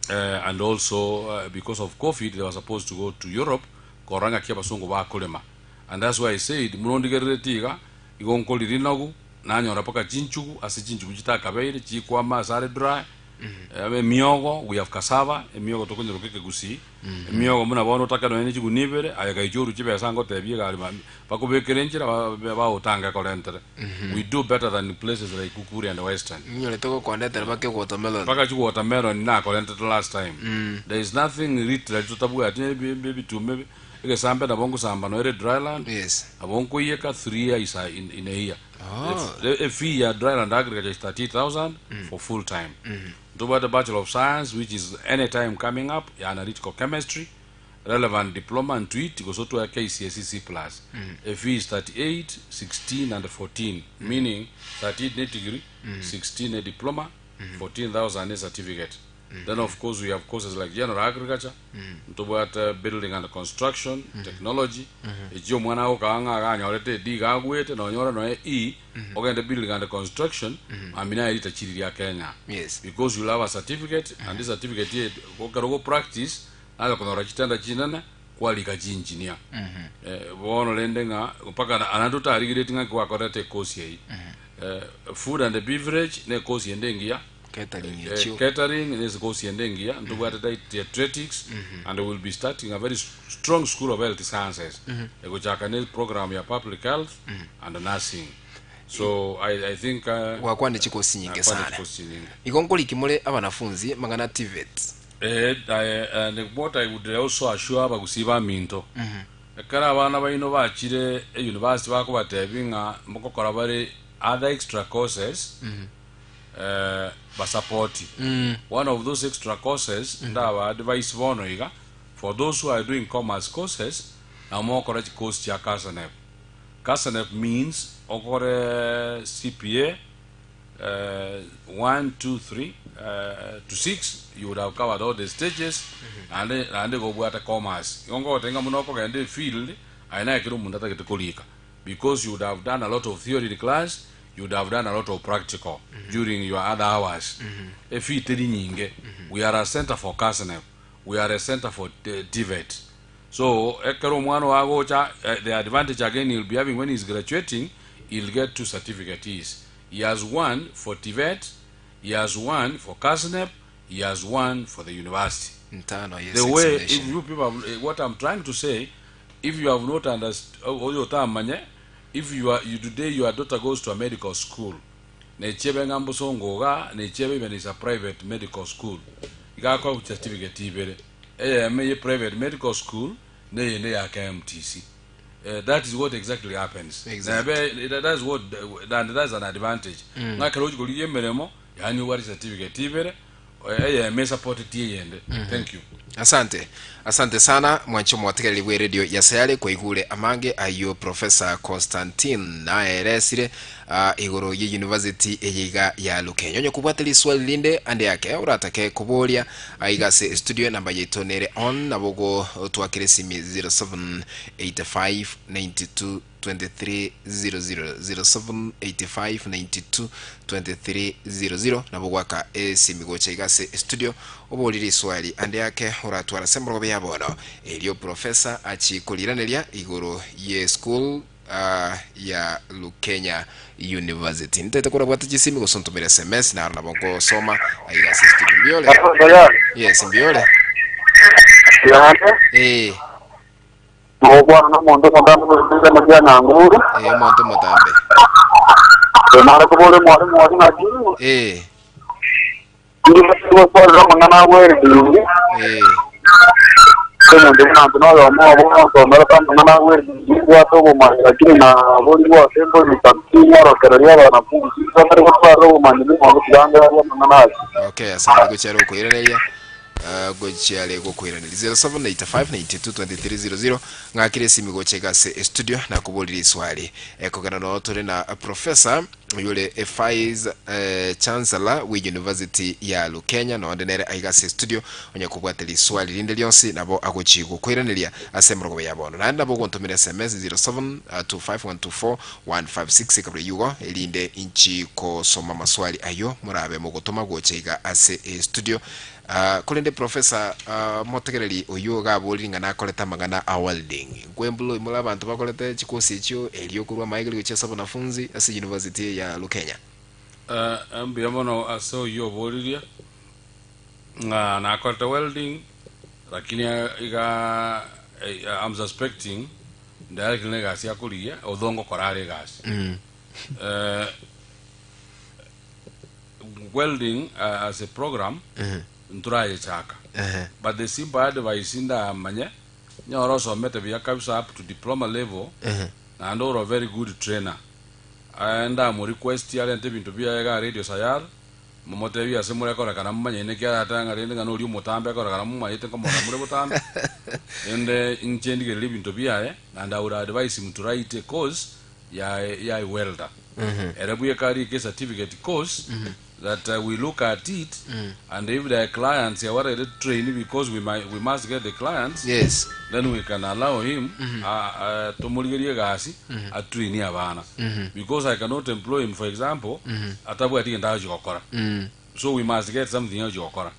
and also because of covid they were supposed to go to Europe korora ng'aki abasongo bakorema and that's why I said munondigerereti iga igo nkori rinogu nanyora mpaka chinchugu ase chinchugu chitakabeire chikwama ase are dry emiogo we have cassava emiogo tokonyeroka ekegusii emiogo buna bono otake nonya ne chigunia ibere aye gaicha orue chibesa ngotebie egari bakobekere enchera bagotange korentere we do better than places like Kukuri and Western Inyorete gokondetera mpaka ewatermelon. mpaka chi watermelon nakorentete last time there is nothing literally totabwati ebituma ebi egesambe nabo ngosamba noere dryland Yes. nabo nkoiyeka 3 years in a year Oh. A fee ya dryland agriculture is 38000 for full time ntobwate bachelor of science which is anytime coming up ya analytical chemistry relevant diploma and to it gose otware KCSE C plus A fee is 38, 16 and 14 meaning 38 ne degree 16 ne diploma 14000 ne certificate then of course we have courses like general agriculture ntobwate building and construction technology echio omwana agokaa ng'a aganyorete D iga agwete nonyore noe E ogende building and construction mambia naye ritachiri ria Kenya Yes. because you'll have a certificate and this certificate ye ekero ogo practice Naye konyora chitenda chinene kwarika chinchinia. Eh, bono rende ng'a mpaka na- naende otarigereti ng'a gwakorete ekosi eyio. Eh, food and beverage ne ekosi ende engiya. Catering Eh, echio. catering ne ekosi ende engiya ntobwate dietetics and we will be starting a very strong school of health sciences egochaka ne program ya public health and nursing so I, I think uh, Gwakwanire chikosi nyinge nakwanire sana. chikosi chinyinge. Igo nkoriki more abanafunzi mang'ana TVET. Eh, and what I would also assure abagusii baminto, ekero abana baino bachire e-university bakobatebia ng'a mbokokora bare other extra courses, eh, basapoti. One of those extra courses, ndaba advise bono iga, for those who are doing commerce courses, nabo mogokora chicourse chia KASNEB. KASNEB means okore CPA, 1, 2, 3 to 6 you would have covered all the stages naende naende igo obwate commerce. Igo ngogotebia ng'a buna okogenda efield aye naye kera omonto atagete korika because you would have done a lot of theory in class, you would have done a lot of practical during your other hours. Efee teri nyinge. We are a center for KASNEB, we are a center for TVET. So ekero omwana oyo agocha the advantage again he'll be having when he's graduating he'll get two certificates he has one for TVET he has one for KASNEB He has one for the university. Ntano yes The way if explanation. you people have, eh, what I'm trying to say, if you have not understood, oyo otamanye, if you are you today your daughter goes to a medical school, nechebe ng'a mbosongo iga, nechebe even is a private medical school, iga akoa certificate ibere, eyemo eye private medical school, na eyende ya KMTC. Eh, that is what exactly happens. Exactly. Nebe, that is what, and that's an advantage. Ng'a ekero ochi korigia emeremo, yaani obwate certificate ibere, eyemo esupporteti eyende. Thank you. Asante. Asante sana mwanche omotegereri bwe radio ya Sayare kwaigure amange ayio Professor Constantine naeresire ah, igoro ye university eye iga ya Lukenya. Onye kobwate riswali rinde ande ake oratake koboria aiga ase studio enamba yaito nere on nabo gotwakera esimi 0785 92 23 00 0785 92 23 00 nabo gwaka esimi gocha iga ase estudio oborie riswali ande ake oratware ase emorogobe ya bono erio professor achi koriraneria igoro ye school ah, ya Lukenya University ntaete korabwate chisimi gose ontomere sms naro nabo nkosoma aiga ase estudio mbiore yes mbiore eh Mogokwana nomonto omotambe bw'ebibe na Nanguru. Eh, omonto omotambe. Nare kobora omwalimu oria ng'aki, Eh, Inki gotwarera amang'ana agwereire? eh, Omonto buna inche noyomo obo onsomera amang'ana agwereire, mbwate obomanyi lakini naborigwe ase mborita ting'orokereria abanafunzi, nsomere gotwarera obomanyi buna obo tiga nderie amang'ana aya. Okay, asante gochia okoiraneria. Gochia are gokoiraneria 0785 92 23 00 ng'akire esimi gocha iga ase estudio nakoboria riswali ekogenda noo tore na professor oyore vice chancellor we university ya Lukenya nonde nere aiga ase estudio onye kobwate riswali rinde rionsi nabo agochi gokoiraneria ase emorogoba ya bono naende nabo ogontomera sms 0725 124 156 ekabura eyugo erinde inchi kosoma maswali ayio morabe mogotoma gocha iga ase estudio Ah, korende professor ah, motegereri oyio iga aborire ng'a nakorete amang'ana a welding. Nkwembula oimore abanto bakorete chikosi echio erio korwa amaegeri gochia ase abanafunzi ase university eye ya Lukenya. Eh, mbuya mono ase oyio oboririe ng'a nakorete welding lakini iga eh, I'm suspecting ndiarekire na egasi akorigia although ngokora are egasi. Eh, welding uh, as a program nturayechaka but the simple advice ndamanye nyora osomete buya kabisa up to diploma level naende ore a very good trainer Eh, ndamu request arente ebinto biaye iga radio sayar momotebie ase more korekana mumanyene ki aratanga rende ng'a noria omotambe akorekana mumanyete nkomora more botambe ende inche ndigererie ebinto biaye and I would advise him to write a course ya ya welder ere bweka arike certificate course that uh, we look at it and if there are clients are already trained because we might, we must get the clients Yes. then we can allow him uh, uh, tomorigerie egasi atraini abana because I cannot employ him for example atabwati gento agochi gokora so we must get something agochi gokora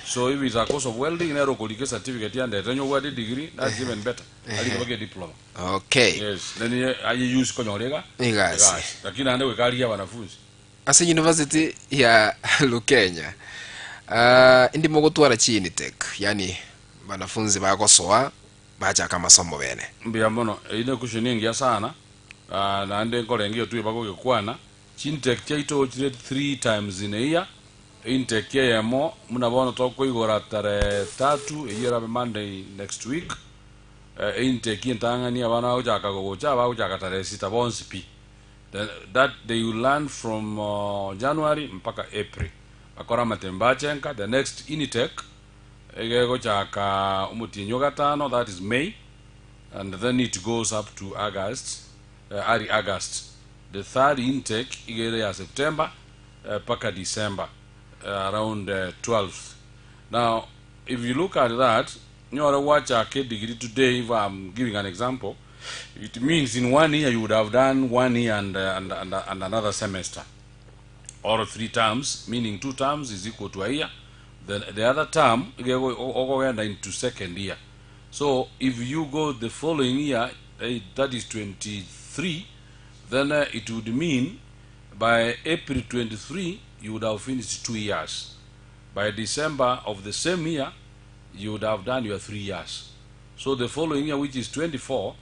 so if it's a course of welding nero okorika certificate yandete onye obwate degree that's even better arike bake diploma Okay. yes then ye aye use konyora iga Egasi. lakini naende goika arigie abanafunzi Ase university ya Lukenya uh, indi mogotwara chi-intake yani banafunzi bagosoa bachaka amasomo bene. Mbuya mono, eyio ne question engiya sana, ah, naende nkorenge iyo tweba gogekwana, Chintake chiaito chire three times in a year, intake eyemo buna bono tokoigora tarehe tatu eyio erabe Monday next week, eh, intake entang'ani abana bagochaka gogocha bagochaka tarehe sita bonsi pi. Then that they will learn from uh, January mpaka April. Bakore amatembe achenka, the next intake egegochaka omotienyi o gatano that is May and then it goes up to August, uh, early August. The third intake iga ere ya September uh, mpaka December uh, around uh, 12th. Now, if you look at that, nyore gwachaka degree today, if I'm giving an example, it means in one year you would have done one year and, uh, and, and, and another semester or three terms, meaning two terms is equal to a year. Then the other term, okogenda into second year. So if you go the following year, eh, that is 23, then uh, it would mean by April 23, you would have finished two years. By December of the same year you would have done your 3 years. So the following year which is 24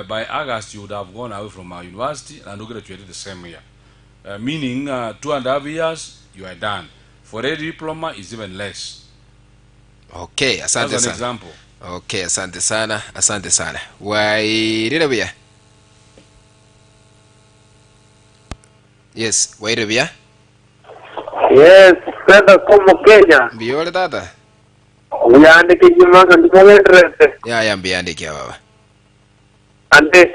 by August you would have gone away from our university and graduated the same year. Meaning 2.5 years you are done. For a diploma is even less. Okay, asante That's an sana. example. Okay, asante sana, asante sana. Wairire buya? Yes, wairire buya? Yes, kwenda komo Kenya. Mbuya ore tata? Uyandike jimanga ndimogenderete. Yaya mbuya andikia baba. Ande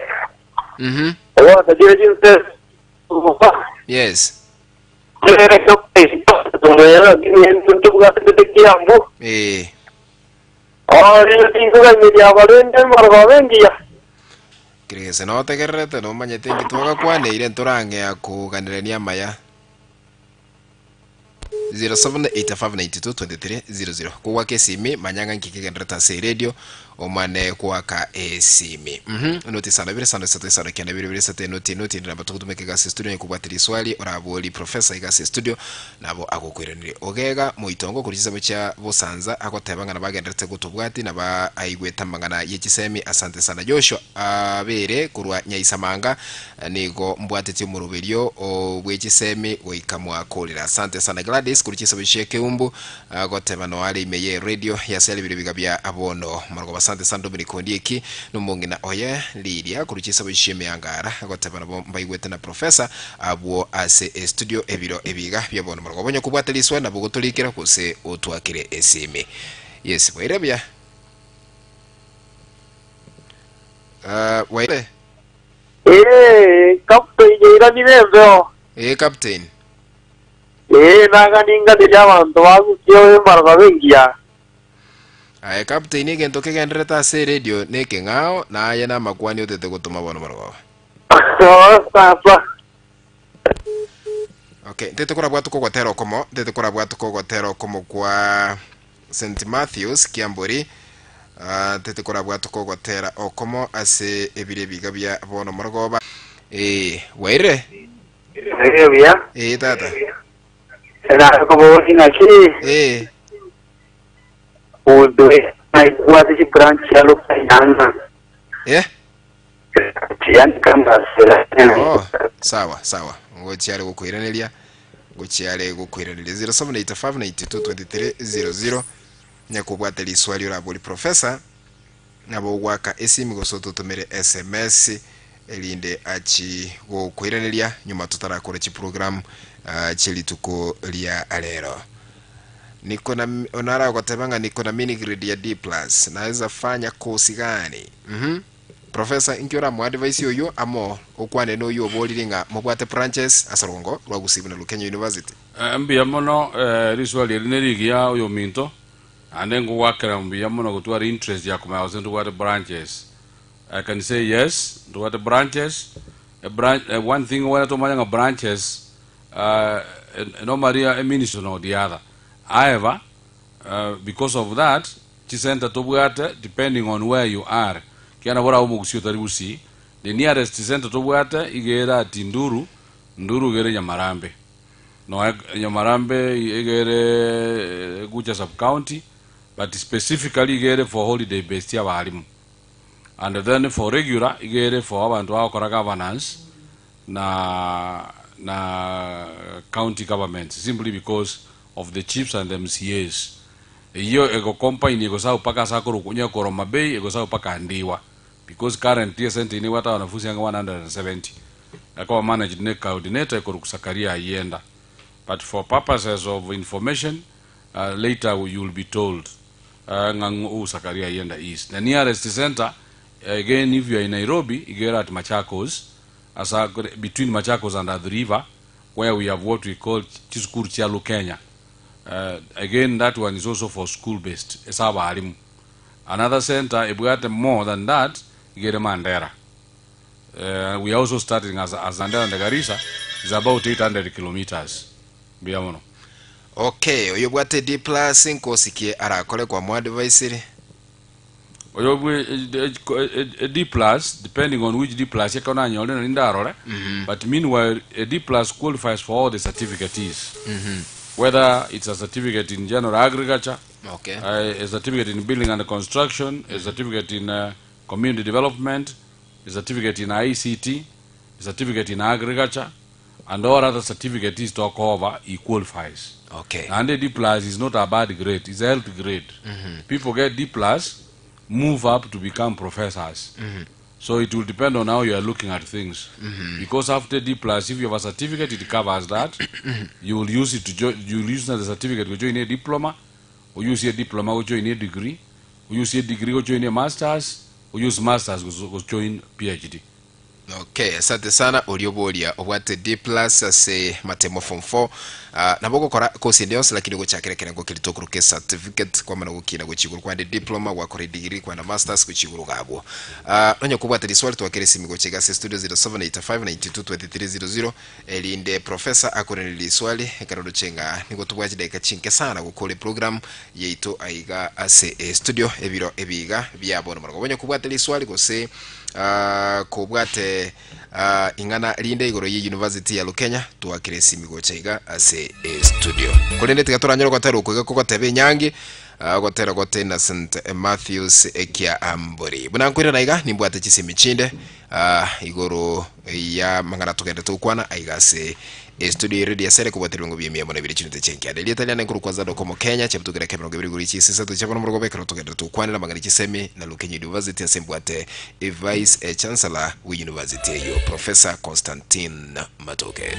Mhm. ogosa chire chinse. Yes. Kiambu. Eh. Oh, tinkuganyeria abarende margo bengiya. Kirigese notegererete nomanyete inki twagakwaneire ntorang'ea koganerania amaya. 0785922300 kogwaka esimi manyanga nki kegenderete ase eradio omane kwaka esimi. Noti isano ibere isano isato isano kianda ibere ibere isato enoti enoti ende nabo togotumeka iga ase estudio nyekobwatera eswali orabori professor iga ase estudio nabo agokoiraneria. Ogega moitongo korwa chisemo chia bosanza agoteba ng'a nabagenderete gotobwati naba aigwete amang'ana ye chisemi asante sana. Joshua abere korwa Nyaisamanga nigo mbwatetie omoroberio bwe chisemi goika mwakorera. Asante sana Gladys korwa chisemo chia Keumbu agoteba noare are ime ye radio yase are ebiro biga bia abono marogoba. Asante sana Dominic Ondieki nomong'ina oye Lidia korwa chisemo chia Emeangara agoteba nabo mbaigwete na professor abwo ase estudio ebiro ebiga bia bono marogoba. Onye kobwate riswa nabo gotorikera gose otwakire esimi. Yes, bwaire buya. Uh, bwaire. Eh, captain iranire embeo. Eh, captain. Eh, naganinganiria abanto bagukia emarwa bengiya. Aye captain egento kegenderete ase radio nekeng'ao naye namakwani otete gotoma bono marogoba. Oh, sasa. Okay, ntete korabwa tokogotera okomo, ntete korabwa tokogotera okomo kwa St Matthews Kiambori. Uh, ntete korabwa tokogotera okomo ase ebire ebiga bia bono morogoba. Eh, waire? Eh, buya. Eh, tata. Era como ng'aki Eh, udwe naigwate chibranch ya Lukayanga. eh? Yani kamba sera. Oh, sawa sawa. Ngochiare gokoiraneria. Ngochiare gokoiraneria 0785922300 nyakobwate riswali orabori professor nabo gwaka esimi gose ototomere SMS erinde achi gokoiraneria nyuma totarakora chiprogram uh, chierituko ria rero. Niko na onara goteba ng'a niko na mini grade ya D plus naweza fanya kosi gani? Professor inki ora advice oyo amo okwane noyo oborire ng'a mobwate branches ase rongo rwa Gusii na Lukenya University. Mbuya mono riswali eri nerigiya oyo minto ande ngogwakera mbuya mono gotwara interest ya komanya gose ntobwate branches. I can say yes, ntobwate branches. A branch, one thing wena tomanya ng'a branches normally a ministry or the other. However, because of that, chisenta tobwate depending on where you are. Kiana bora omogusi otari Gusii, the nearest center tobwate igera ati Nduru, Nduru igere Nyamarambe. No, Nyamarambe igere Gucha sub county, but specifically igere for holiday based ya barimu. And then for regular igere for abantu bakora governance na county governments simply because of the chiefs and the MCAs. Iyo ego company ego sao paka sako kunya koroma bay ego sao paka ndiwa because currently center ini wata wanafunzi yanga 170 akawa managed ne coordinator eko kusakaria yenda, but for purposes of information later you will be told ngangu Sakaria yenda is the nearest center. Again, if you are in Nairobi, you get at Machakos, as between Machakos and the river, where we have what we call Chisukuru Chia Lukenya. Again, that one is also for school-based. Another center, if we got more than that, you get Mandera. We are also starting as Mandera and Garissa, is about 800 kilometers. Biamono. Okay, oyo bwate D plus nkosikie arakore kwa mu advice. Oyo a D plus, depending on which D plus yakona nyole na ndarore. But meanwhile, a D plus qualifies for all the certificates. Whether it's a certificate in general agriculture, Okay. a certificate in building and construction, a certificate in community development, a certificate in ICT, a certificate in agriculture, and all other certificates is to cover, he qualifies. Okay. And a D plus is not a bad grade, it's a health grade. People get D plus, move up to become professors. So it will depend on how you are looking at things. Because after D plus, if you have a certificate, it covers that. You will use it to join, you will use the certificate to join a diploma, or use a diploma to join a degree, or use a degree to join a masters, or use masters to join PhD. Okay, asante sana olioboria obwate D plus ase matemo form 4 nabo gokora kosi ende yonsi lakini gochakera ekerengo keria tokoruka certificate kwamana gokina gochiguru kwande diploma gwakora degree kwanda masters gochiguru gabwo nonya kobwate riswali twakere esimi gochiga ase studio 0785922300 erinde professor akorere riswali ekero rochenga nigo tobwate chidakika chinke sana gokora program yeito aiga ase studio ebiro ebiga biabo mono bonya kobwate riswali gose kobwate ing'ana rinde igoro ye university ya Lukenya twakire esimi gocha iga ase studio korende tiga toranyora gotera okoiga kogoteba enyangi gotera gote Innocent Matthews ekia ambori buna nkoirana iga nimbwate chisimi chinde igoro ya mang'ana togende tokwana aiga ase studio radio esere kobwate ebirengo bia mia mono ibere chinete chenkianda erieta riane nkoro kwanza dokomo Kenya chebutugera kemirongo ibere igoro chisisa chabona morogo bekero togende tokwanera mang'ana chisemi na Lukenya University ase mbwate Vice Chancellor we University eyo Professor Constantine Matoke.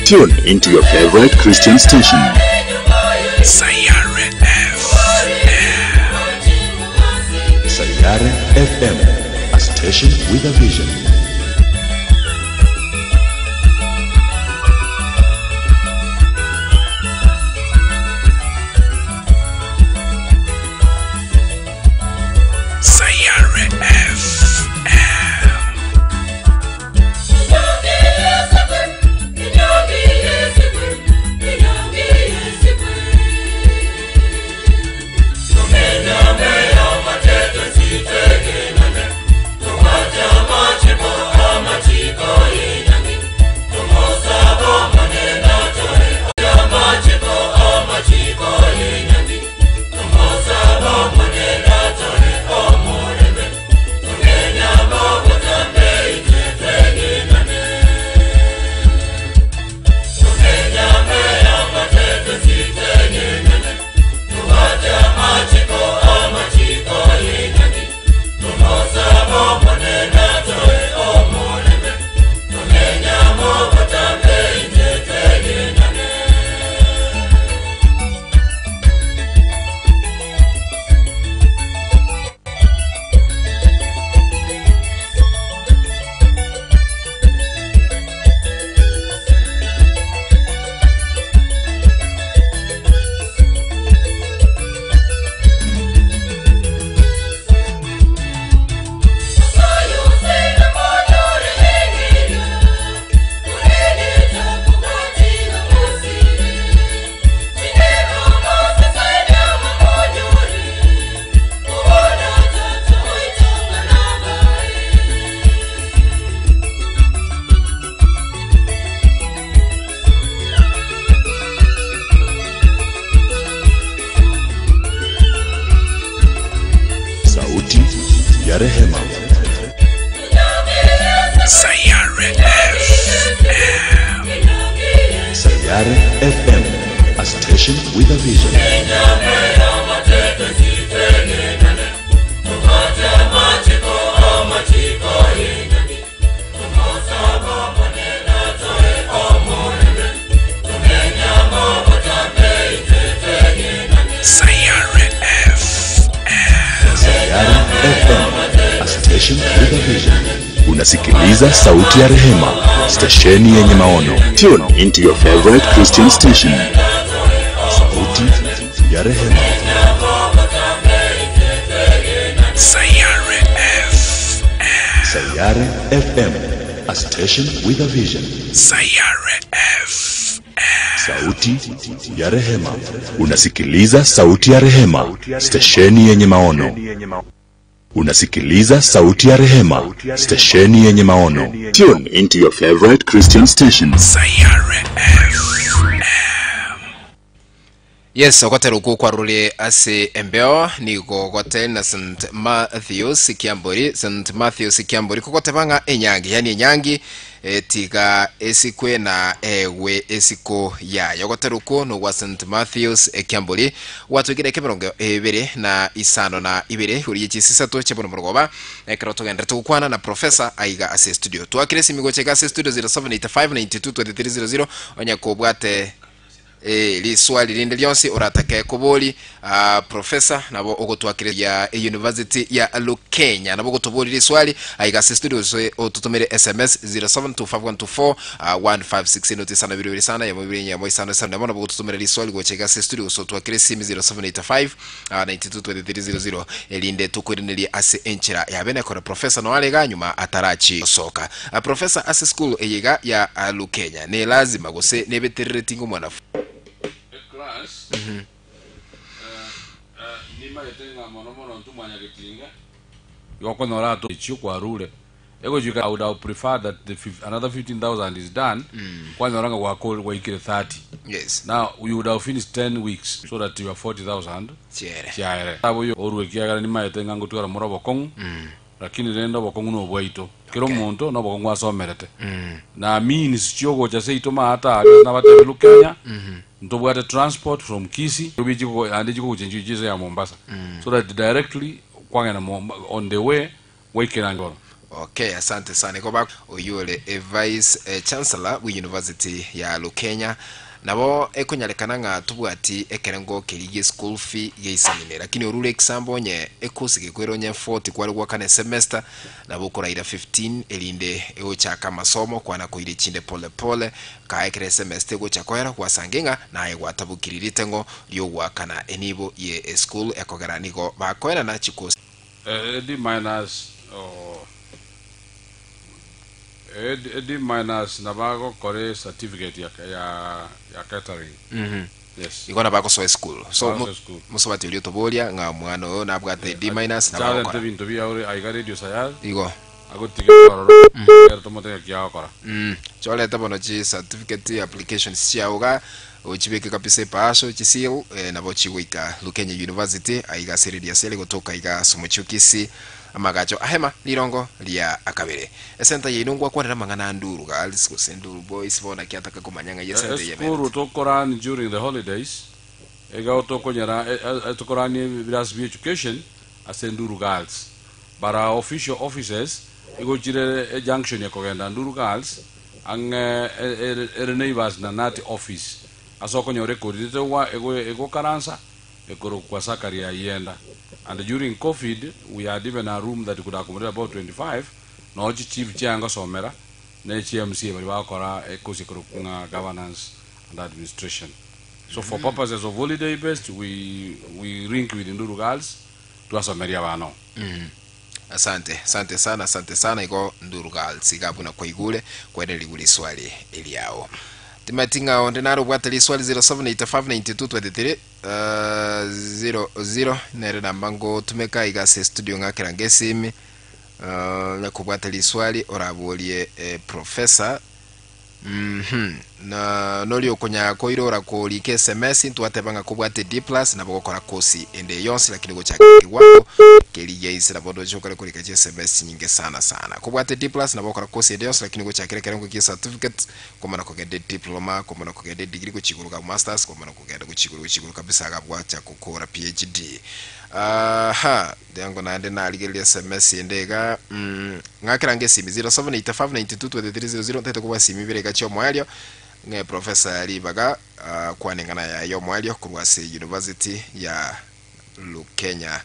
Tune into your favorite Christian station. Sayare FM. Sayare FM, a station with a vision. Sayare FM. Thank you. Sayare FM. Sayare FM, a station with a vision. Sayare FM. Sayare FM, a station with a vision. Unasikiliza sauti ya rehema, stesheni yenye maono. Tune into your favorite Christian station. Sauti ya rehema. Sayare FM. Sayare FM, a station with a vision. Sayare FM. Sauti ya rehema. Unasikiliza sauti ya rehema, stesheni yenye maono. Unasikiliza sauti ya rehema, stesheni yenye maono. Tune into your favorite Christian station. Sayare FM. Yes, ogotera okwo kwarure ase embeo nigo gote na St Matthews Kiambori. St Matthews Kiambori kogoteba ng'a enyangi, yani enyangi tiga esikwe na ewe esiko yayo. Ogotera okwo nogwa St Matthews Kiambori gwatwikire ekemerongo ebere na isano na ibere uriye chisisato chiabono morogoba ekero togenderete gokwana na professor aiga ase studio. Twakire esimi gocheka ase studio 0785 92 2300 onye kobwate liswali rinde lyonsi oratake kobori professor nabo ogotwakire ya university ya Lukenya nabo gotobori liswali aiga ase studio otutumire SMS 07251241 156 noti sana bibiri sana ya mubiri ya isano sana nabo nabo gotutumira liswali gochega ase studio so twakire simi 0785 922300 elinde tukwirinerie ase enchera yabene kora professor no alega nyuma atarachi soka. Professor, ase school eyega ya Lukenya ne lazima gose nebeterere tingo mwana Class nimaete ng'a mono mono ntumanya getinga gokonyora ato ichio kwarure egochika. I would have preferred that the another 15,000 is done kwanyora nga gwako gwaikire 30. Now you would have finished 10 weeks so that you are 40,000. Chere. Chiaere abo yo orwe kiagera nimaete ng'a ngotwara moro bokong'u, lakini rende obokong'u na obwaito kero omonto na obokong'u asomerete na means chiogocha seito maata nabatebi Lukenya ntobwate transport from Kisii ande chikoguchenji chise ya Mombasa so that directly kwang'ena on the way waikera ngoro. Okay, asante sana. Ikoba oyure e vice chancellor wi university ya Lukenya nabo ekonyarekana ng'a tubwati ekerengo kerigie school fee geisanine, lakini orure example onye ekosi gekwera onye 40 kware gwakana semester nabo okoraira 15 erinde egochaka amasomo kwana koire chinde pole pole kaekere semester egocha koera gwasange ng'a naye gwatabukiri ritengo riogwakana enibo ye school ekogera nigo bakoerana chikosi. D minus, oh, D minus nabagokore certificate ya catering. Yes. Igo nabagosoa school so Bagosoa school. Mosobati oria otoboria ng'a omwana oyo nabwate D minus Challenge nabagokora bintu biaure aiga radio sayari igo agotiga ororo ero tomotega kiagokora. Choreta bono chi certificate applications chiaoga ochibeke kabisa epaso chisil nabo chigoika Lukenya University aiga ase sele gotoka iga somochukisi amagacho ahema lirongo lia akabere esenta yeino ngwakwanera mang'ana nduru girls gose nduru boys bona kiataka kumanya ng'a yesente Esukuru yebere tokorani during the holidays ega tokonyera tokorani birasi bya education ase Nduru Girls, but our official offices igochire e junction ya kogenda Nduru Girls ang'e ere neighbors na nati office ase okonyora ekorire gwa egokaransa ekoro kwa Sakaria yenda. And during COVID we had even a room that could accommodate about 25 no chief chianga somera ne chiMC bari bakora ekosi ekoro ng'a governance and administration. So for purposes of holiday based we link with Nduru Girls twasomeria bano. Asante, asante sana, asante sana. Igo Nduru Girls igabuna kwaigure kwene liguri swali eliao timatinga onde naro bwate liswali 07859223 00 nere namba ngotumeka igase studio ng'akera ngesimi nakubwata liswali oraborie professor. Mhm. Na nori okonya koirora korika SMS ntwateba ng'a kobwate D plus nabo gokora kosi ende yonsi lakini gochaka kiwango kerigia inse nabo ndoche okore korika chi SMS chinyinge sana sana. Kobwate D plus nabo okora kosi ende yonsi lakini gochakera ekerengo gie certificate komana kogenda diploma komana kogenda degree gochia igoro ga masters komana kogenda gochia igoro gochia igoro kabisa iga gwacha gokora PhD. Aha, ndiango naende narigereria SMS ende iga mm, ng'akera nge esimi 0785922300 ntaete kobua esimi ibere iga chia omoerio ng'e Professor ribaga ah, kwane eng'ana yaye omoerio korwa ase University ya Lukenya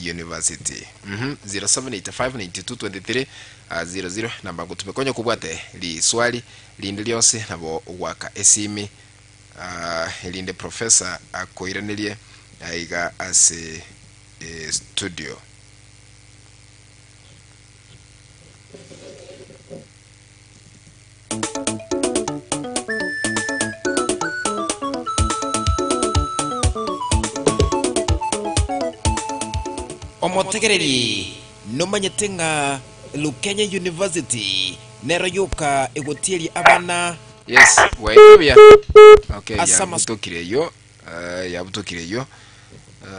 University. Mhm, 07859223 ah, 00 namba ngotumeka onye kobwate riswali rinde rionsi nabo ogwaka esimi ah, erinde Professor akoiranerie aiga ase estudio. Omotegereri, nomanyete ng'a Lukenya University nero yoka egotieria abana Yes, bwairire buya. Okay, ase yabutokire eyio. Eh, yabutokire eyio.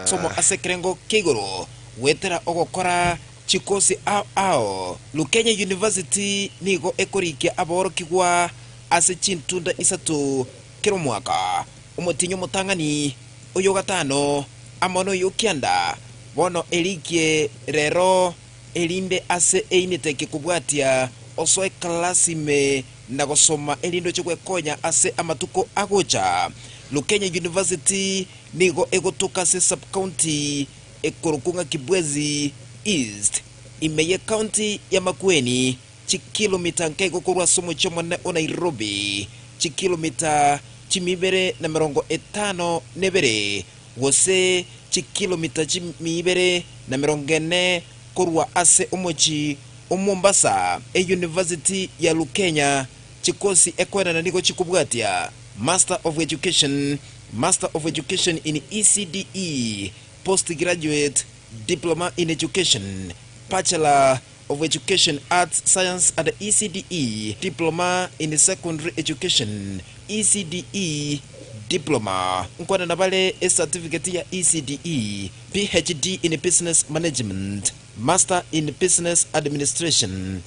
amasomo ase ekerengo kia igoro goetera ogokora chikosi ao ao. Lukenya University nigo ekorikia aborokigwa ase chintunda isato kera omwaka, omotienyi omotang'ani, oyogatano, amo noyokianda. Bono erikie rero erinde ase eineteke kobwatia osoe class ime na gosoma erinde oche gwekonya ase amatuko agocha. Lukenya University nigo egotoka ase sub-county ekorokwa ng'a Kibwezi East, ime ye county ya Makueni, chikilomita nkeigo korwa ase omochie omonene o Nairobi, chikilomita chimiibere na merongo etano na ebere, gose chikilomita chimiibere na merongo ene korwa ase omochie o Mombasa. Eyunivasiti ya Lukenya chikosi ekoenana nigo chikobwatia Master of Education, Master of Education in ECDE, Postgraduate Diploma in Education, Bachelor of Education Arts, Science and ECDE, Diploma in Secondary Education, ECDE Diploma. Nkwanana bare ecertificate ya ECDE, PhD in Business Management, Master in Business Administration,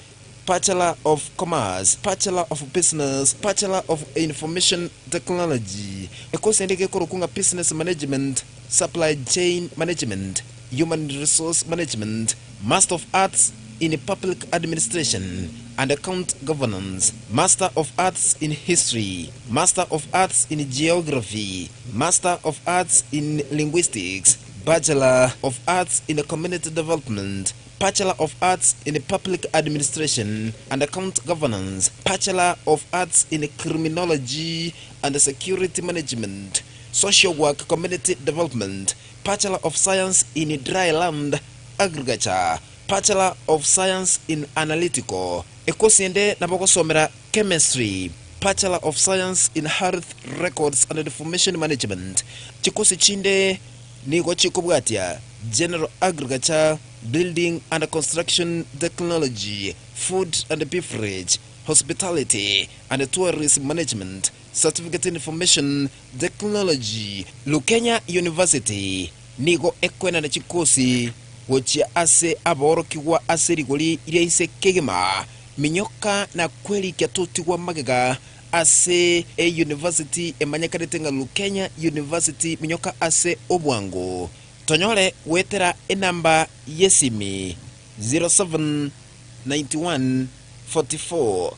Bachelor of Commerce, Bachelor of Business, Bachelor of Information Technology. Ekosi ende gekorokwa ng'a Business Management, Supply Chain Management, Human Resource Management, Master of Arts in Public Administration and Account Governance, Master of Arts in History, Master of Arts in Geography, Master of Arts in Linguistics, Bachelor of Arts in Community Development, Bachelor of Arts in Public Administration and Account Governance, Bachelor of Arts in Criminology and Security Management, Social Work Community Development, Bachelor of Science in Dryland Agriculture, Bachelor of Science in Analytical. Ekosi ende nabo ogosomera Chemistry, Bachelor of Science in Health Records and Information Management. Chikosi chinde nigo chikobwatia General Agriculture, Building and Construction Technology, Food and Beverage, Hospitality and Tourism Management, Certificate in Information Technology. Lukenya University nigo ekoenana chikosi gochia ase aborokigwa ase rigori ria inse kegima, minyoka na kwerikia totigwa magega ase eyunivasiti emanyekanete ng'a Lukenya University minyoka ase obwango. Tonyore goetera enamba y'esimi 07 91 44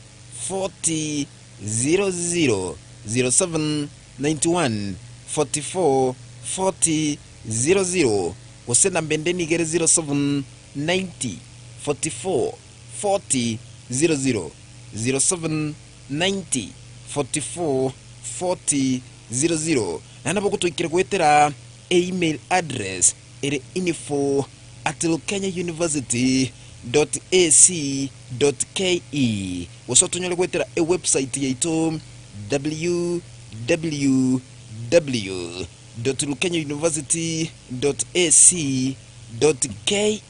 40 00, 07 91 44 40 00, gose namba ende nigo ere 07 90 44 40 00, 07 90 44 40 00. Naende nabo ogotoikera goetera email address ere info at lukenyauniversity dot ac dot ke gose otonyore goetera ewebsite yaito www dot lukenyauniversity dot ac dot ke.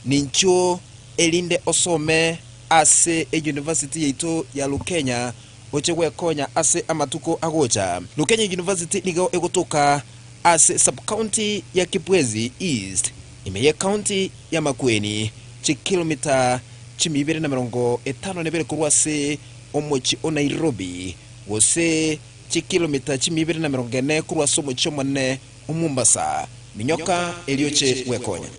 Ninchuo erinde osome ase eyunivasiti yaito ya Lukenya oche gwekonya ase amatuko agocha. Lukenya University nigo egotoka ase sub-county ya Kibwezi East, ime y'ecounty ya Makueni, chikilomita chimia ibere na merongo etano na ibere korwa ase omochie o Nairobi, gose chikilomita chimia ibere na merongo ene korwa ase omochie omonene o Mombasa. Minyoka erio oche gwekonya.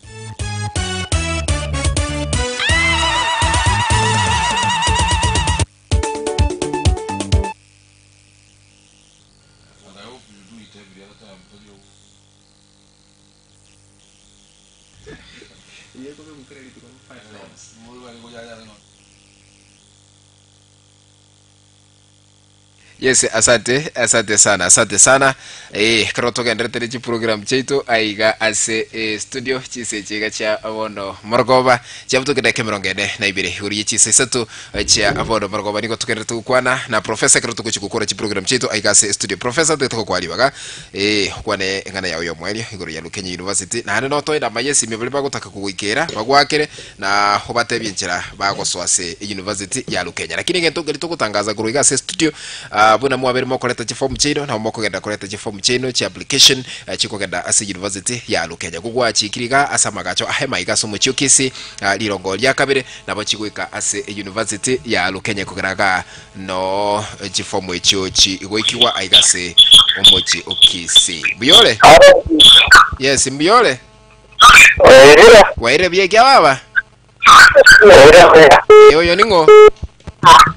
Yes, asante, asante sana, asante sana. Eh, kero togenderete ne chiprogram chiaito aiga ase eh, studio chise chiga chia bono morogoba chiabutoke dakika emerongo ene na ibere igoro ye chisa isato eh, chia bono morogoba nigo togenderete gokwana na professor kero togochi gokora chiprogram chiaito aiga ase studio. Professor togete gokwaribaga eh okwane eng'ana yao yomoerio igoro ya Lukenya University naende notoe namba yesimi baria bagotaka kogoikera bagwakere na obatebie enchera bagosoa ase university ya Lukenya. Lakini egento nkeri togotangaza korwa iga ase studio ah, buna mwabere mokoreta chiform chiaino nabo mokogenda koreta chiform chiaino chi application eh, chikogenda ase university ya Lukenya. Gogwachikire iga ase amagacho ahema iga ase omochie o Kisii ah, rirongo ria kabere nabo chigoika ase university ya Lukenya kogera iga no chiform echio chigoikigwa aiga ase omochie o Kisii. Mbuyore? Yes, mbuyore? Oirire, Waire buya ekia baba? oirire buya. Eh, oyo ning'o?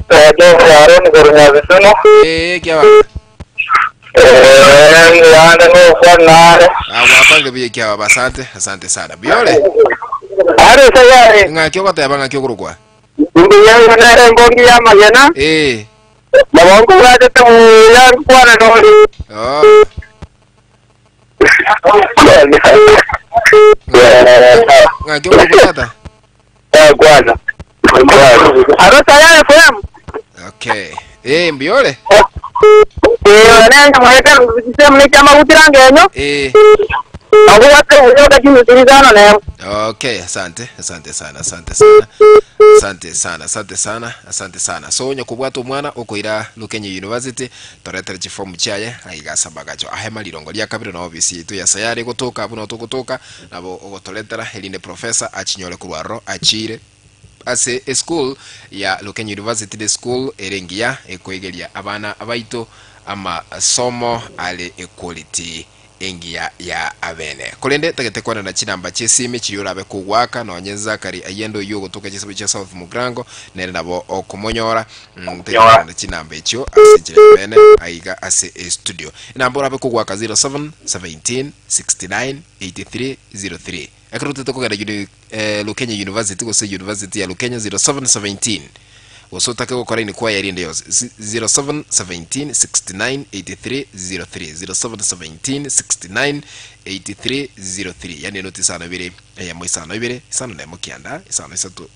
Eh, Jose Aroni korwa Nyabisuno. Eh, ekia baba. Eh, yande nokwa nare. Ah, gwakorire buya ekia baba. Asante, asante sana. Mbuyore? Are sayari. Ng'aki ogoteba ng'aki okorokwa? Mbuya nere mbongi ya magena. Eh. Mabongo gachete buya nkwana nori. Oh. Ng'aki okorokwa tata? Kwana. Aro sayari FM. Okay. Eh, mbuyore? Eh, nenda mweka sehemu ni chama gutirangenyo. Eh. Agwate buya kachinusirizana nayo. Okay, asante, asante sana, asante sana. Asante sana, asante sana, asante sana. So nyakubwata omwana okoira Lukenya University toretere chifomu chiaye aiga ase amagacho ahema rirongo ria kabere na ofisi yaito ya sayari gotoka abwo nabo togotoka nabo ogotoretera erinde professor achinyore korwa aroro achire ase eschool ya Lukenya University the school ere engiya ekoigeria abana baito amasomo are equality engiya ya abene. Korende tagete kwanana chinamba chiesimi chiria orabe kogwaka nonye Zachary ayende oyio ogotoka chisabo chia South Mugrango nere nabo okomonyora mm, tagete kwanana chinamba echio ase enchera ya bene aiga ase estudio. Enamba orabe kogwaka 07 17 69 83 03 ekero otete kogenda uni, eh, Lukenya University gose University ya Lukenya 07 17 gose otake gokora inquiry erinde yonsi 07 17 69 83 03 07 17 69 83 03 yani enoti isano ibere eyemo isano ibere isano na emo kianda isano isato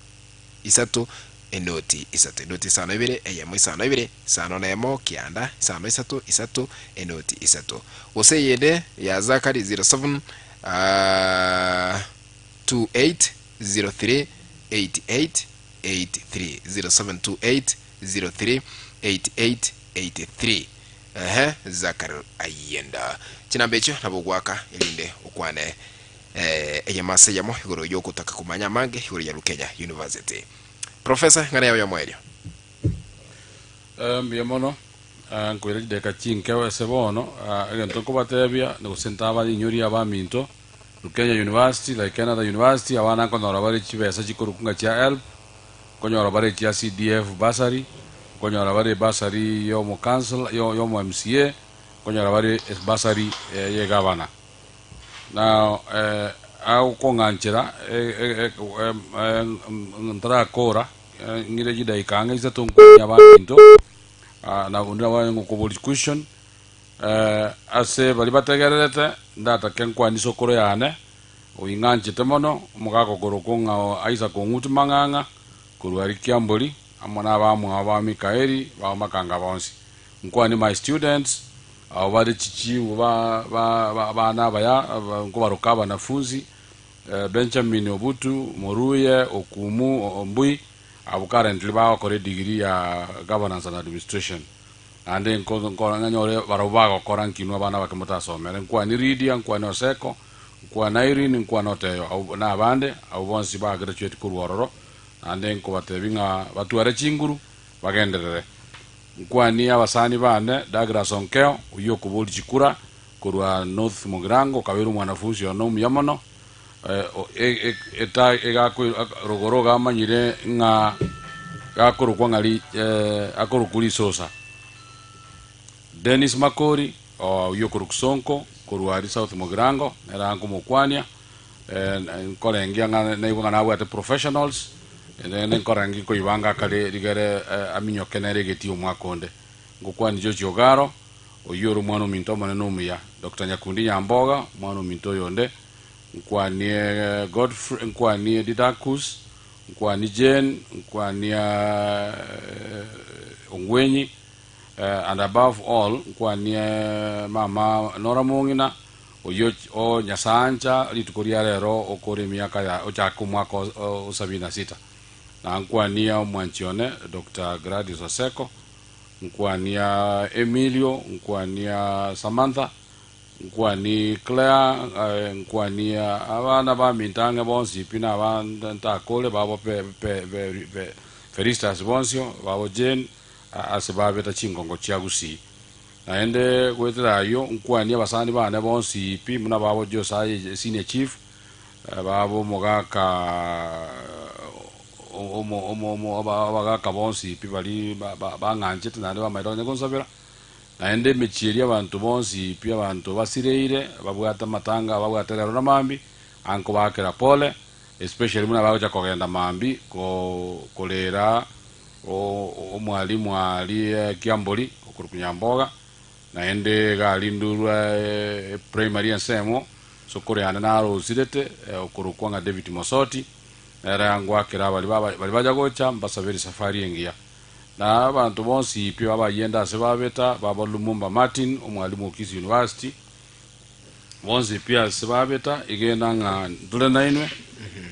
isato enoti isato enoti isano ibere eyemo isano ibere isano na emo kianda isano isato isato enoti isato gose eyende ya Zachary 07 28 03 88 83 0728 03 88 83 ehe Zachary ayenda chinamba echio nabo ogwaka erinde okwane eh, eyemo ase eyemo igoro yogotaka komanya amange igoro ya Lukenya University. Professor ng'ana yago yomoerio. Eh, mbuya mono Eh, nkoira chideka chinke ase bono Ah, egento nkobatebia gose ntabainyoria abaminto Lukenya University like another university abana nkonyora bare chibesa chikorukunga chia HELB nkonyora bare chia CDF bursary nkonyora bare bursary yomo council yomo MCA nkonyora bare bursary eh, ye gavana now eh, agokong'anchera eh, eh, eh, eh, ntarakora eh, ng'ire chidaika ang'e isato nkonya abaminto Ah, na undi nabo ngokobori question eh, ase bari bategererete ndatake nkwanisa okoro yane oing'anchete mono omogaka okorokwo ng'a Isaac Ong'utu Mang'ang'a korwa aria Kiambori amo na abamwabo ba Mikaeli bao makanga bonsi nkwani my students abo bare chichibu ba ba ba abana abaya aba- nkobaroka abanafunzi eh, Benjamin Obutu Moruye Okumu Ombui Abwo currently bagokora edegree ya governance and administration. Naende nko nko ng'anyore barabwo bagokora nkinwe abana abake motasomere. Nkwane Lydia, nkwane Oseko, nkwane Irene, nkwane Oteyo abwo na abande, abwo bonsi ba graduate korwa ororo, naende nkobatebia ng'a batware chinguru, bagenderere. Nkwanie abasani bane, Douglas Onkeo, oyio okoboria chikura korwa North Mugirango, okabeire omwanafunsi one omuya mono, eta egako rogoro iga amanyire ng'a gakorokwa ng'a ri akorokwa risosa. Dennis Makori, oyio okorokwa Sonko, korwa aria South Mugirango, nere ankomokwania, nkorengia ng'a naigwa ng'a nabwate professionals, naende nkorengia nkoibanga akare rigere aminyoke nere egetii omwaka onde. Ngokwania George Ogaro, oyio ore omwana ominto omonene omuya, Doctor Nyakundi Nyamboga, omwana ominto oyonde, Nkwanie Godfrey, nkwanie Didacus, nkwanie Jane, nkwanie Ongwenyi, and above all nkwanie mama Nora Mong'ina, oyio o Nyasaancha rituko ria rero okore emiaka ya ochake omwaka o sabini na sita. Na nkwanie omwanchi one Doctor Gladys Oseko, nkwania Emilio, nkwania Samantha, Nkwani Claire, nkwani abana baminto ang'e bonsi pi na aba ntakore babo pe, pe, pe, pe, Felistus bonsio, babo Jane, ase babeta chingongo chia Gusii. Naende goetera ayio nkwani abasani bane bonsi pi buna babo Josiah senior chief, babo omogaka omo, omo, omo, abagaka bonsi pi baria bang'anchete naende bamaete konya gonsabera. Naende emechie eria abanto bonsi pi abanto basireire, babwate amatanga babwate rero na mambia, ankobaakera pole, especially buna bagocha kogenda mambia ko korera omwalimu aria Kiambori okorokwa Nyamboga, naende iga arindurwe primary ensemo, sokoro yane naro osirete okorokwa ng'a David Mosoti, nere angoakera baria baria bacha gocha mbasabere esafari engiya. Na abanto bonsi pi abayende ase babeta, baba Lumumba Martin, omwalimu o Kisii University, bonsi pi ase babeta, igena ng'a ntore nainwe,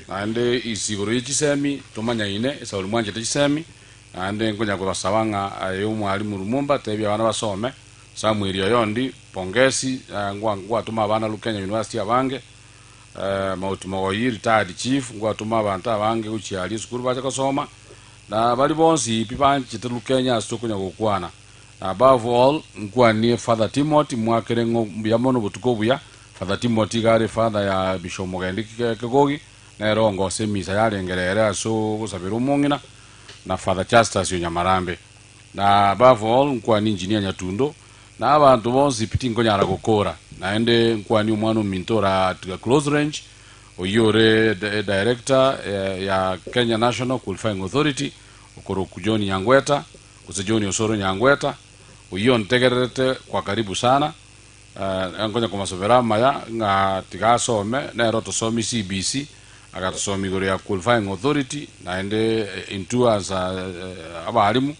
naende ase igoro ye chisemi tomanyaine, esauri mwanchete chisemi, naende nkonya kobasaba ng'a aye omwalimu Lumumba tebia abana basome, Samuel Oyondi, pongesi, ngwa ngwatoma abana Lukenya University abange, Mauti Mogoyi, retired chief, ngwatoma abanto abange gochia aria esukuru bache gosoma, Na baria bonsi pi banchete Lukenya ase okonya gokwana. Na above all, nkwanie Father Timothy mwakere ng'o mbuya mono obotuko obuya. Father Timothy iga are father ya Bishop Mogendi Kegogi, nere ongosa emisa yarengere ere ase ogosabera omong'ina, na Father Justus Onyamarambe. Na above all, nkwanie Engineer Nyatundo, na abanto bonsi pi tinkonyara gokora. Naende nkwanie omwana ominto ore at close range, Oyio ore Director ya Kenya National Qualifying Authority, okorokwa John Nyangweta, gose John Osoro Nyangweta, oyio ontegererete kwa karibu sana, nkonya komosobera amaya ng'a tiga asome, nere otosomia CBC, agatosomia igoro ya Qualifying Authority, naende intwe as abalimu,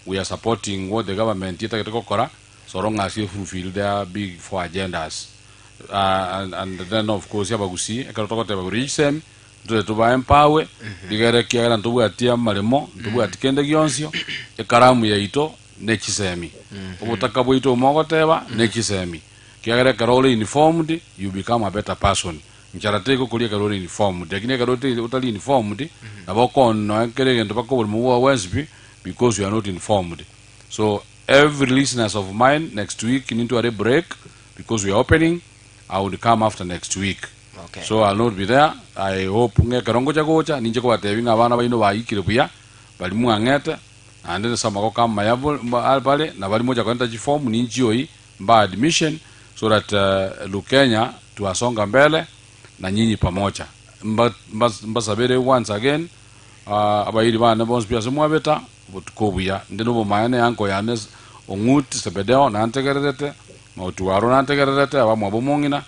we are supporting what the government etagete gokora, so long as e fulfill their big four agendas. And, and then of course abagusii ekero togoteba igoro y'echisemi ntore tobae empawe rigere ekiagera ntobwati amaremo ntobwati kende gionsio ekaramu yaito ne chisemi obotaka bwaito omogoteba ne chisemi kiagera ekero ore informed you become a better person nchara tegokoria ekero ore informed lakini ekero ote- otari informed nabo okonoa kera egento mpaka oborimo bwao bwensi pi because you are not informed so every listeners of mine next week nintware break because we are opening I would come after next week Okay. so I'll not be there I hope ng'a ekero ngocha gocha ninche kobatebia ng'a abana baino baikire buya bari mwang'ete naende ase amagoko amaya bo- ba- bare na bari mocha korenta chiform ninchioyi mba admission so that uh, Lukenya twasonga mbele na nyinyi pamoja mba, mba, mbasabere once again uh, abairi bane bonsi pi ase mwabeta obotuko obuya inde nobomaene yanko yane Ong'ut Sebedeo nantegererete Mauti aro nantegererete abamwabo omong'ina,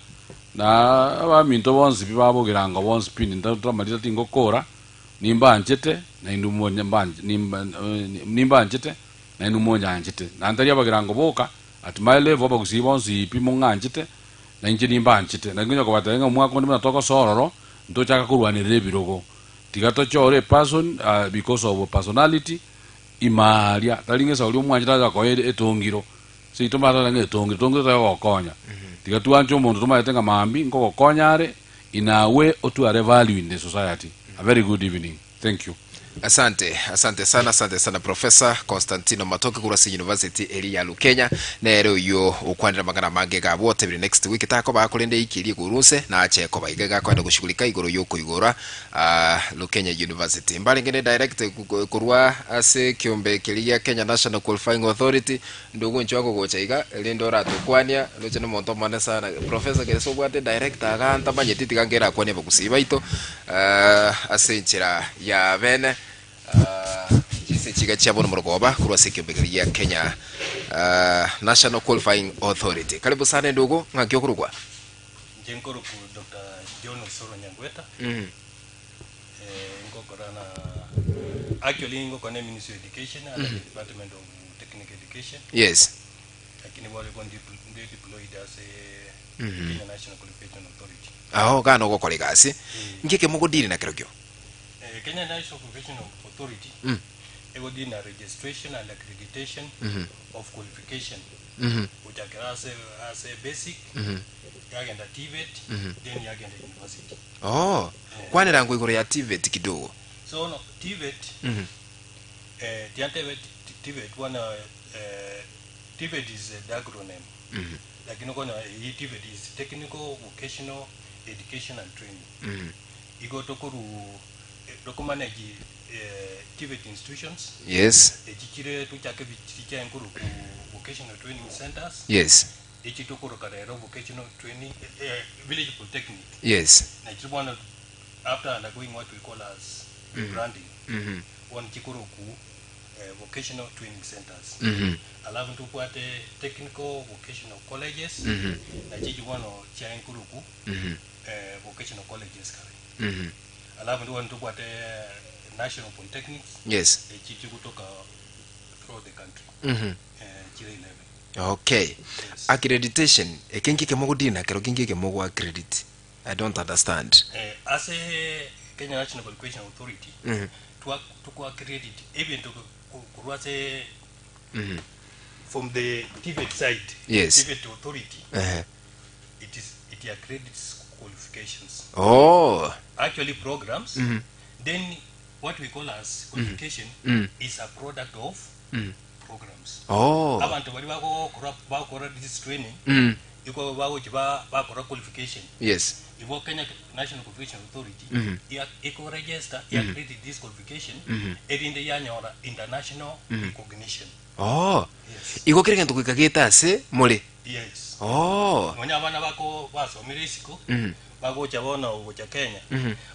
na abaminto bonsi pi babogirango bonsi pi nintamarita tingokora, nimbanchete, nainwe monye mbanche nimba nimbanchete, nainwe monyanchete. Na ntari abagirango boka, at my level abagusii bonsi pi mong'anchete, na inche nimbanchete. Naki nkonya kobatebia ng'a omwaka onde buna togosoa ororo, ntochaka korwanerera ebirogo. Tiga tochore a person because of personality ime aaria, tari ng'a esauri omwanchete acha koa etongiro, seito mbatare ng'a etongiro, etongiro tari gogokonya. Tiga twanche omonto tomaete ng'a mambia nkogokonya are in a way otware value in the society. A very good evening. Thank you. Asante, asante sana, asante sana Professor Constantino Matoke korwa ase University eria ya Lukenya, nere oyio okwanire amang'ana amange iga abwo otebire next week takoba korende eiki eria igoro inse nache koba iga iga akoenda goshughulika igoro yokoigora ah, Lukenya University. Mbarenge ne direct korwa ase ekiombe keria gia Kenya National Qualifying Authority, ndugu inchwe agogocha iga erinde oratokwania, roche nomonto omonene sana. Professor gese obwate director igaa ntamanyeti tiga nkerakwanie abagusii baito ase enchera ya bene chinse chiga chia bono morogoba korwa ase ekiombe keria gia Kenya National Qualifying Authority. Karibu sana endugu, ng'aki okorokwa? Inche nkorokwa Doctor John Osoro Nyagweta, ngokora na actually ngokora na Ministry of Education under the Department of Technical Education, lakini bono igo ndi ndi deployed ase Kenya National Qualification Authority. Aho gana ogokora egasi, nki ekemo ogodiri na kerokio? Kenya National Qualification Authority egodiri na registration and accreditation of qualification gochakera ase ase basic yagenda TVET then yagenda university. Oh, kwanera ngo igoro ya TVET kidogo. So no TVET tiantebe TVET bwana TVET is a acronym lakini konya iyi TVET is technical vocational education and training. Igo tokoru tokomanage TVET institutions echichire tuchake bichicha enkuru ku vocational training centers echi tokoroka rero vocational training village polytechnic na chiri bono after undergoing what we call as rebranding bono chikoroku vocational training centers alafu ntobwate technical vocational colleges na chichi bono chia enkuruku vocational colleges kare alafu ndi bono ntobwate national polytechnics echi chigutoka throughout the country chire 11. Okay. Yes. Accreditation, eke nki ekemo ogodina kero ki nki ekemo ogo accredit? I don't understand. Ase Kenya National Qualification Authority twa toko accredit ebinto korwa ase from the TVET side TVET authority it is it accredits qualifications actually programs then what we call as qualification is a product of programs abanto baria bagokora bagokora this training iko bagochi ba bakora qualification igo Kenya National Qualification Authority ya iko register ya accredit this qualification erinde yanyora international recognition. Yes. Igo kera egento goika gete ase more. Yes. Oh. Nonya abana bako basomire isiko bagocha bono gocha Kenya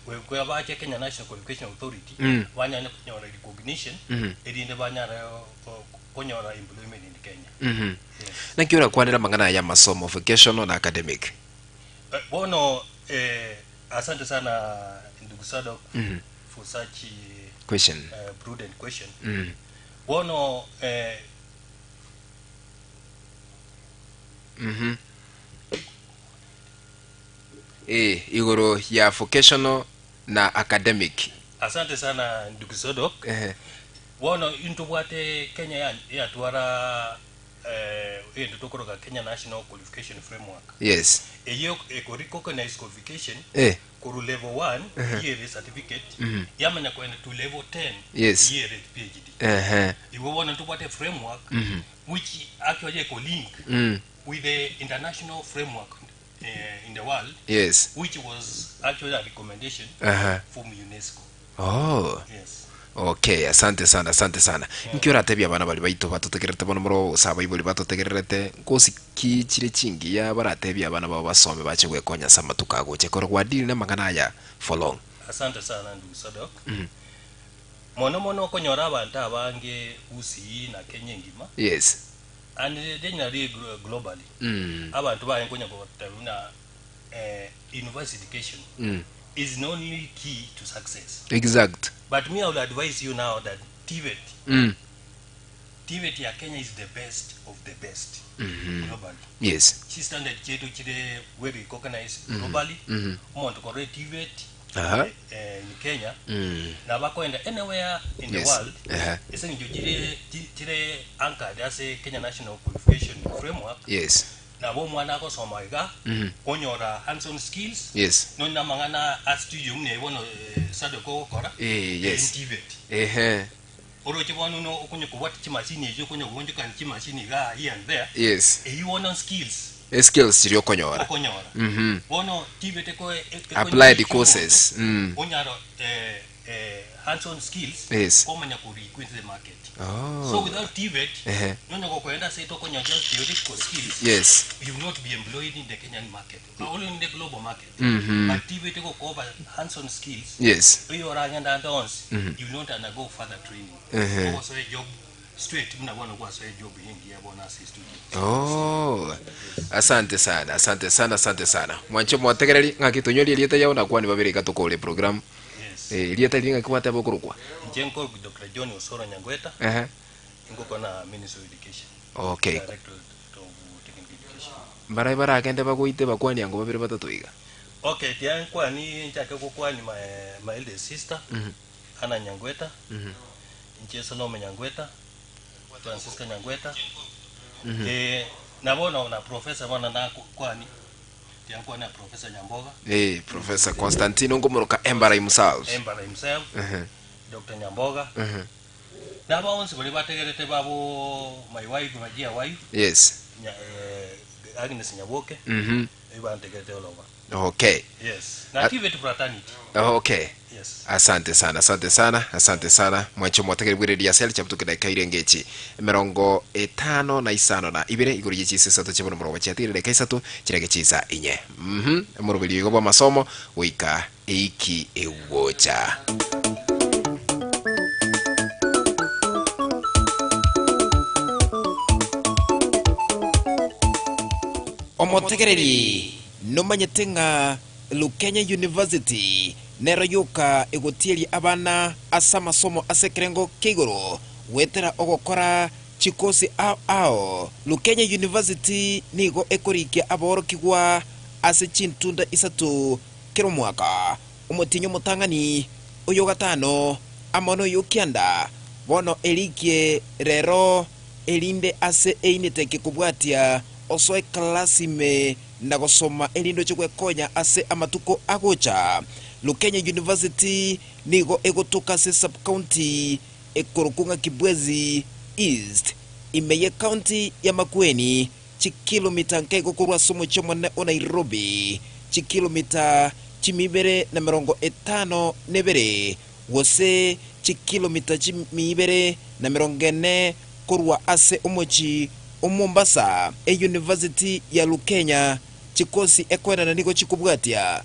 goika bache Kenya National Qualification Authority banyare konyora recognition erinde banyare konyora employment in Kenya. Yes. Naki orakwanere amang'ana aya amasomo vocational na academic? Bono asante sana ndugu Sadok for such Question. Prudent question. Bono Eh, igoro ya vocational na academic. Asante sana ndugu Sodok. Bono intobwate Kenya ya- yatwara egento tokoroka Kenya National Qualification Framework. Eyo eko recognize qualification koru level 1 yere certificate yamanya kwenda to level 10 yere PhD. Igo bono ntobwate framework which actually eko link with the international framework in the world which was actually a recommendation from UNESCO. Yes. Okay, asante sana, asante sana. Nki oratebia abana baria baito batotegererete bono moro gose abaibori batotegererete nkosi ki chire chingiya baratebie abana babo basome bache gwekonya ase amatuko agocha ekero gwadiri na amang'ana aya for long. Asante sana ndugu Sadok. Mono mono okonyora abanto abange Gusii na Kenya engima and generally globally abanto baye nkonya goteba buna university education is the only key to success. But me I will advise you now that TVET TVET ya Kenya is the best of the best globally. Chi standard chetu chire well recognized globally. Omonto korwa TVET Aha. eh, in Kenya na bakoenda anywhere in the Yes. world Aha. ase eng'encho chire chi- chire anchored ase Kenya National Qualification Framework Yes. nabo omwana agosoma iga onyora hands on skills Yes. nonya amang'ana a studio muna bono eh, Sadok ogokora Eh, yes. in TVET Ehe. oroche bono no okonya kobwata chimashini echo okonya goonchokana chimashini iga here and there Yes. eywo bono skills Skills chiri okonyora. okonyora Mhm. bono TVET eko Applied courses. onyara eh, eh, hands on skills Yes. komanya kurikwa into the market Oh. so without TVET Ehe. nonya gokoenda ase tokonya just theoretical skills Yes. you will not be employed in the Kenyan market only in the global market Mhm. but TVET ego cover hands on skills Yes. iyo oragenda ande onsi you will not undergo further training Mhm. ogosoe job straight muna bono gwasoe job yingi yabona ase studio Oh. Asante sana, asante sana, asante sana. Mwancho mwategereri ng'aki tonyorie rieta yao na kwani babere gatukore program. yes Eh, rieta ri ng'aki gwateba okorokwa. nche nko Dr. John Osoro Nyangweta Ehe. ngoko na Ministry of Education Okay. Director of Technical Education Barai baragende bagoite bakwani yango babere batatu iga. okay tiankwani nchake gukwani my, my eldest sister Anna Nyangweta nche Salome Nyangweta Francisca Nyangweta eh nabona na professor bona na kwani tiankwani na professor Nyamboga Eh, Professor Constantino ngomoroka Embara himself. Embara himself Ehe. Dr. Nyamboga Ehe. naba onsi bali bategerete babo my wife my dear wife Yes. nya, eh, Agnes Nyaboke Mhm. ibantegerete all over Okay. yes na TVET fraternity Okay. yes Asante sana, asante sana, asante sana. Mwancho mwategere bwire dia sel chaputu kida kaire ngechi. Mirongo etano na isano na ibere iguru yichi sisatu chibono murobo chiatire deka isatu chirege chisa inye. Mhm. Murubiri bwa masomo wika eiki ewocha. Omotegereri nomanyete ng'a Lukenya University nero yoka egotieria abana ase amasomo ase ekerengo kia igoro gwetera ogokora chikosi ao ao. Lukenya University nigo ekorikia aborokigwa ase chintunda isato kera omwaka omotinyi omotang'ani oyo gatano amo na oyo kianda bono erikie rero erinde ase eineteke kobwatia osoe klasime na gosoma erindo chigwekonya ase amatuko agocha. Lukenya University nigo egotoka ase subcounty ekorokunga Kibwezi East imeye county ya Makueni chikilomita nkego korwa ase omochie omonene o Nairobi chikilomita chimibere na mirongo etano na ebere gose chikilomita chimibere na mirongo ene korwa ase omochi o Mombasa. E University ya Lukenya chikosi ekwenana nigo chikobwatia